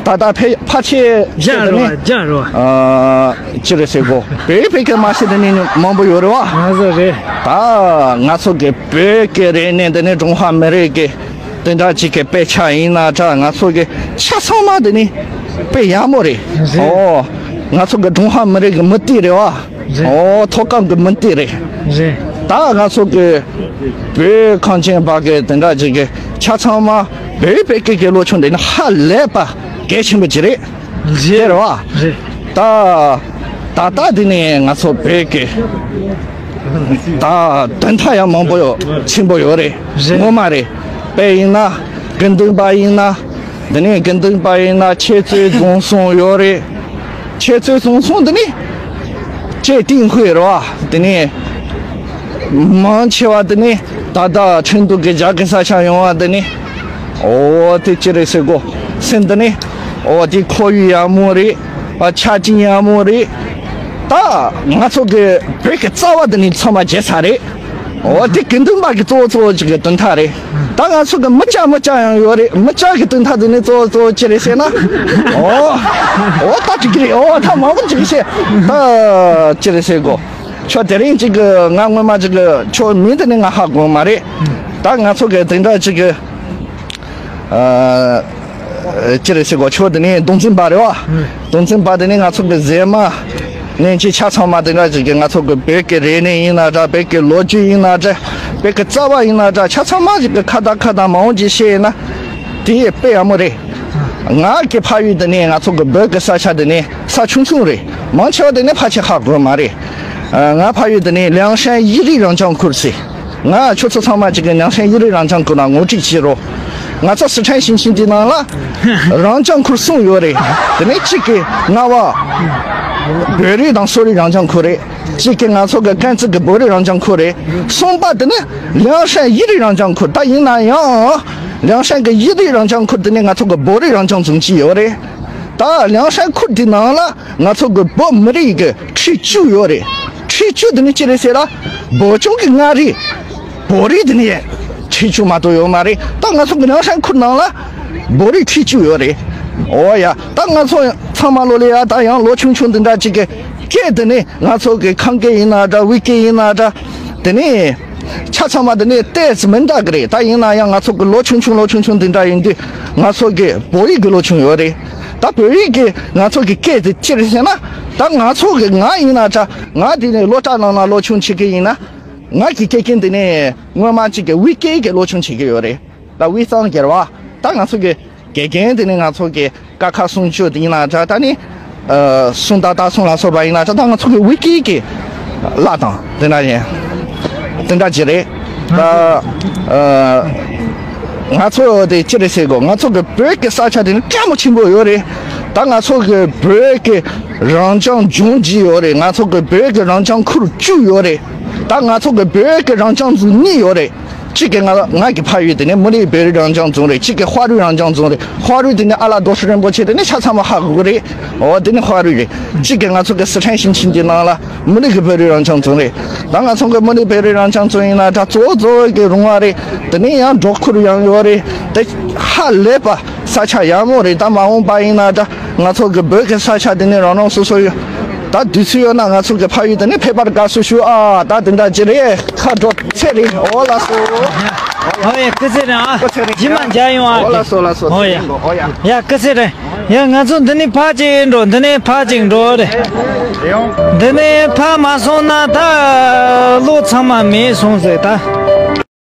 ད་ལྟ་ཕལ་ཕལ་ཆེར་རྒྱ་རེད་བ། རྒྱ་རེད་བ། ཨ། ཅི་རེད་ཟེར་གོ། བོད་ཕལ་སྐད་མ་ཤེས་དེ་ནི་མང་པོ་ཡོད་རེད་བ། ང་ཚོ་རེད། ད་ང་ཚོ་གི་བོད་སྐད་རེད་ནས་དེ་ནི་ཀྲུང་ཧྭ་མི་རིགས་ཀྱི་དེ་འདྲ་ཅིག་གི་དཔེ་ཆ་ཡིན་ན་འདྲ། ང་ཚོ་གི་ཆ་ཚང་མ་དེ་ནི་དཔེ་ཡག་མོ་རེད། རེད། ཨོ། ང་ཚོ་གི་ཀྲུང་ཧྭ་མི་རིགས་ཀྱི་མུ་ཏིག་རེད་བ། རེད། ཨོ། མཐོ་སྒང་གི་མུ་ཏིག་རེད། རེད། ད་ང་ཚོ་གི་བོད་གངས་ཅན་པ་གི་དེ་འདྲ་ཅིག་གི་ཆ་ཚང་མ་བོད་ཕལ་སྐད་ཀྱི་ལོ་ཆུང་དེ་ནི་ཧ་ལས་པ་གལ་ཆེན་པོ་ཅིག་རེད། རེད། དེ་རེད་བ། རེད། ད་ད་ལྟ་འདི་ནས་ང་ཚོ་བོད་ཀྱི་ད་དོན་དག་ཡང་མང་པོ་ཡོད། ཆེན་པོ་ཡོད་རེད། རེད། ངོ་མ་རེད། དཔེ་ཡིན་ན་དགེ་འདུན་པ་ཡིན་ན། འདི་ནས་དགེ་འདུན་པ་ཡིན་ན་འཆད་རྩོད་རྫོགས་སོང་ཡོད་རེད། འཆད་རྩོད་རྫོགས་སོང་། འདི་ནས་ཅེས་ཏིང་ཧུའེ་རེད་བ། འདི་ནས་མང་ཆེ་བ་འདི་ནས་ད་ལྟ་ཁྲིན་ཏུ་གི་རྒྱ་གི་ས་ཆ་ཡོང་བ་འདི་ནས། ཨོ་དེ་ཅི་རེད་ཟེར་གོ། སེམས་འདི་ནས་ཨོ་དེ་ཁོར་ཡུག་ཡག་མོ་རེད། ཨ། ཆ་རྐྱེན་ཡག་མོ་རེད། ད་ང་ཚོ་གི་བོད་ཀྱི་རྩ་བ་འདི་ནས་ཚང་མ་བརྗེད་ཚར་རེད། ཨོ་དེ་དགེ་འདུན་པ་གི་གཙོ་བོ་གཙོ་བོ་ཅིག་གི་དོན་དག་རེད། ད་ང་ཚོ་གི་མི་སྐྱ་མི་སྐྱ་ཡང་ཡོད་རེད། མི་སྐྱ་གི་དོན་དག་འདི་ནས་གཙོ་བོ་གཙོ་བོ་ཅི་རེད་ཟེར་ན། ཨོ། ཨོ་ད་ཅིག་རེད། ཨོ་ད་མང་པོ་ཅིག་བཤད། ད་ཅི་རེད་ཟེར་གོ། ཁྱོད་དེ་རིང་ཅིག་གི་ང་སྔོན་མ་ཅིག་གི་ཁྱོད་མིང་དེ་ནི་ང་ཧ་གོ་མ་རེད། ད་ང་ཚོ་གི་དེ་འདྲ་ཅིག་གི། ཨ། ཅི་རེད་ཟེར་གོ། ཁྱོད་དེ་ནི་གདུང་འཛིན་པ་རེད་བ། གདུང་འཛིན་པ་དེ་ནི་ང་ཚོ་གི་གཟེ་མ་ནས་ཅི་ཆ་ཚང་མ་དེ་འདྲ་ཅིག་གི་ང་ཚོ་གི་བོད་ཀྱི་རིག་གནས་ཡིན་ན་འདྲ། བོད་ཀྱི་ལོ་རྒྱུས་ཡིན་ན་འདྲ། བོད་ཀྱི་རྩ་བ་ཡིན་ན་འདྲ། ཆ་ཚང་མ་ཅིག་གི་ཁ་བརྡ་ཁ་བརྡ་མང་བོ་ཅིག་བཤད་ཡིན་ན་དེ་དཔེ་ཡག་མོ་རེད། ང་གི་ཕ་ཡུལ་དེ་ནི་ང་ཚོ་གི་བོད་ཀྱི་ས་ཆ་དེ་ནི་ས་ཆུང་ཆུང་རེད། མང་ཆེ་བ་དེ་ནི་ཕལ་ཆེར་ཧ་གོ་མ་རེད། ཨ། ང་ཕ་ཡུལ་དེ་ནི་ལིའང་ཧྲན་དབྱིས་རིགས་རང་སྐྱོང་ཁུལ་ཟེར། ང་ཁྱོད་ཚོ་ཚང་མ་ཅིག་གི་ལིའང་ཧྲན་དབྱིས་རིགས་རང་སྐྱོང་ཁུལ་ལ་ངོ་སྤྲོད་བྱེད་རོགས། ང་ཚོ་སི་ཁྲོན་ཞིང་ཆེན་འདི་ནང་ལ་རང་སྐྱོང་ཁུལ་གསུམ་ཡོད་རེད། དེ་ནས་གཅིག་གི་རྔ་བ་བོད་རིགས་དང་སོག་རིགས་རང་སྐྱོང་ཁུལ་རེད། གཅིག་གི་ང་ཚོ་གི་དཀར་མཛེས་གི་བོད་རིགས་རང་སྐྱོང་ཁུལ་རེད། གསུམ་པ་དེ་ནི་ལིའང་ཧྲན་དབྱིས་རིགས་རང་སྐྱོང་ཁུལ། ད་ཡིན་ན་ཡང་ལིའང་ཧྲན་གི་དབྱིས་རིགས་རང་སྐྱོང་ཁུལ་དེ་ནི་ང་ཚོ་གི་བོད་རིགས་རང་སྐྱོང་རྫོང་གཅིག་ཡོད་རེད། ད་ལིའང་ཧྲན་ཁུལ་འདི་ནང་ལ་ང་ཚོ་གི་བོད་མི་རིགས་ཀྱི་ཁྲི་བཅུ་ཡོད་རེད། ཁྲི་བཅུ་འདི་ནི་ཅི་རེད་ཟེར་ལ། བོད་ལྗོངས་ཀྱི་མངའ་རིས་བོད་རིགས་འདི་ནི་ཁྲི་བཅུ་མ་གཏོགས་ཡོད་མ་རེད། ད་ང་ཚོ་གི་ལིའང་ཧྲན་ཁུལ་ནང་ལ་བོད་རིགས་ཁྲི་བཅུ་ཡོད་རེད། འོ་ཡ། ད་ང་ཚོ་ཚང་མ་ལོ་ལེ་ཡ། ད་ཡང་ལོ་ཆུང་ཆུང་འདི་འདྲ་ཅིག་གི་སྐད་འདི་ནི་ང་ཚོ་གི་ཁམས་སྐད་ཡིན་ན་འདྲ། དབུས་སྐད་ཡིན་ན་འདྲ། དེ་ནི་ཆ་ཚང་མ་དེ་ནི་ཏོག་ཙམ་མི་འདྲ་གི་རེད། ད་ཡིན་ན་ཡང་ང་ཚོ་གི་ལོ་ཆུང་ཆུང་ལོ་ཆུང་ཆུང་འདི་འདྲ་ཡིན་དུས་ང་ཚོ་གི་བོད་ཡིག་གི་ལོ་ཆུང་ཡོད་རེད། ད་བོད་ཡིག་གི་ང་ཚོ་གི་སྐད་དེ་ཅི་རེད་ཟེར་ན། ད་ང་ཚོ་གི་ང་ཡིན་ན་འདྲ། ང་དེ་ནི་སློབ་གྲྭ་ནང་ལ་ལོ་ཆུང་བྱེད་ཀྱི་ཡིན་ན། ང་གི་དགེ་རྒན་དེ་ནི་སྔོན་མ་གཅིག་གི་དབུས་སྐད་ཀྱི་ལོ་ཆུང་བྱེད་ཀྱི་ཡོད་རེད། ད་དབུས་གཙང་གི་རེད་བ། ད་ང་ཚོ་གི་དགེ་རྒན་དེ་ནི་ང་ཚོ་གི་ཀ་ཁ་གསུང་ཆོས་དེ་ཡིན་ན་འདྲ། ད་ནི་ཨ་གསུང་དང་རྟགས་གསུང་ལ་སོགས་པ་ཡིན་ན་འདྲ། ད་ང་ཚོ་གི་དབུས་སྐད་ཀྱི་བཀླག་དང་དེ་འདྲ་ཡིན། དེ་འདྲ་ཅིག་རེད། ད་ཨ་ང་ཚོ་དེ་ཅི་རེད་ཟེར་གོ། ང་ཚོ་གི་བོད་ཀྱི་ས་ཆ་དེ་ནི་གྲགས་མོ་ཆེན་པོ་ཡོད་རེད། ད་ང་ཚོ་གི་བོད་ཀྱི་རང་སྐྱོང་ལྗོངས་གཅིག་ཡོད་རེད། ང་ཚོ་གི་བོད་ཀྱི་རང་སྐྱོང་ཁུལ་བཅུ་ཡོད་རེད། ད་ང་ཚོ་གི་བོད་ཀྱི་རང་སྐྱོང་རྫོང་གཉིས་ཡོད་རེད། གཅིག་གི་ང་ང་གི་ཕ་ཡུལ་དེ་ནི་མུ་ལི་བོད་རིགས་རང་སྐྱོང་རྫོང་རེད། གཅིག་གི་ཧྭ་རུའི་རང་སྐྱོང་རྫོང་རེད། ཧྭ་རུའི་དེ་ནི་ཨ་ལགས་རྡོ་རྗེ་རིན་པོ་ཆེ་དེ་ནི་ཆ་ཚང་མ་ཧ་གོ་གི་རེད། འོ་དེ་ནི་ཧྭ་རུའི་རེད། གཅིག་གི་ང་ཚོ་གི་སི་ཁྲོན་ཞིང་ཆེན་གྱི་ནང་ལ་མུ་ལི་གི་བོད་རིགས་རང་སྐྱོང་རྫོང་རེད། ད་ང་ཚོ་གི་མུ་ལི་བོད་རིགས་རང་སྐྱོང་རྫོང་ཡིན་ན་འདྲ། གཙོ་བོ་གཙོ་བོ་གི་རོང་བ་རེད། དེ་ནི་ཡང་འབྲོག་ཁུལ་ཡང་ཡོད་རེད། དེ་ཧ་ལས་པ་ས་ཆ་ཡག་མོ་རེད། ད་མ་འོངས་པ་ཡིན་ན་འདྲ། ང་ཚོ་གི་བོད་ཀྱི་ས་ཆ་དེ་ནི་རང་རང་སོ་སོ་ཡོད། ད་དུས་ཚོད་ཡོད་ན་ང་ཚོ་གི་ཕ་ཡུལ་དེ་ནི་ཕེབས་པར་དགའ་བསུ་ཞུ་ཨ། ད་དེ་འདྲ་ཅིག་རེད། ཁ་དྲོ་ཚེ་རིང་འོ་ལགས་སོ། ཨོ་ཡ། སྐུ་ཚེ་རིང་ཨ། ཇི་མ་འཇའ་ཡོང་ཨ། ཨོ་ལ་སོ་ལ་སོ། ཨོ་ཡ། ཨོ་ཡ། ཡ། སྐུ་ཚེ་རིང་། ཡ། ང་ཚོ་འདི་ནས་ཕར་ཅིག་འགྲོ། འདི་ནས་ཕར་ཅིག་འགྲོ་རེད། འདི་ནས་ཕར་མ་སོང་ན་ད་བློ་ཚང་མ་མེད་སོང་ཟེར་ད།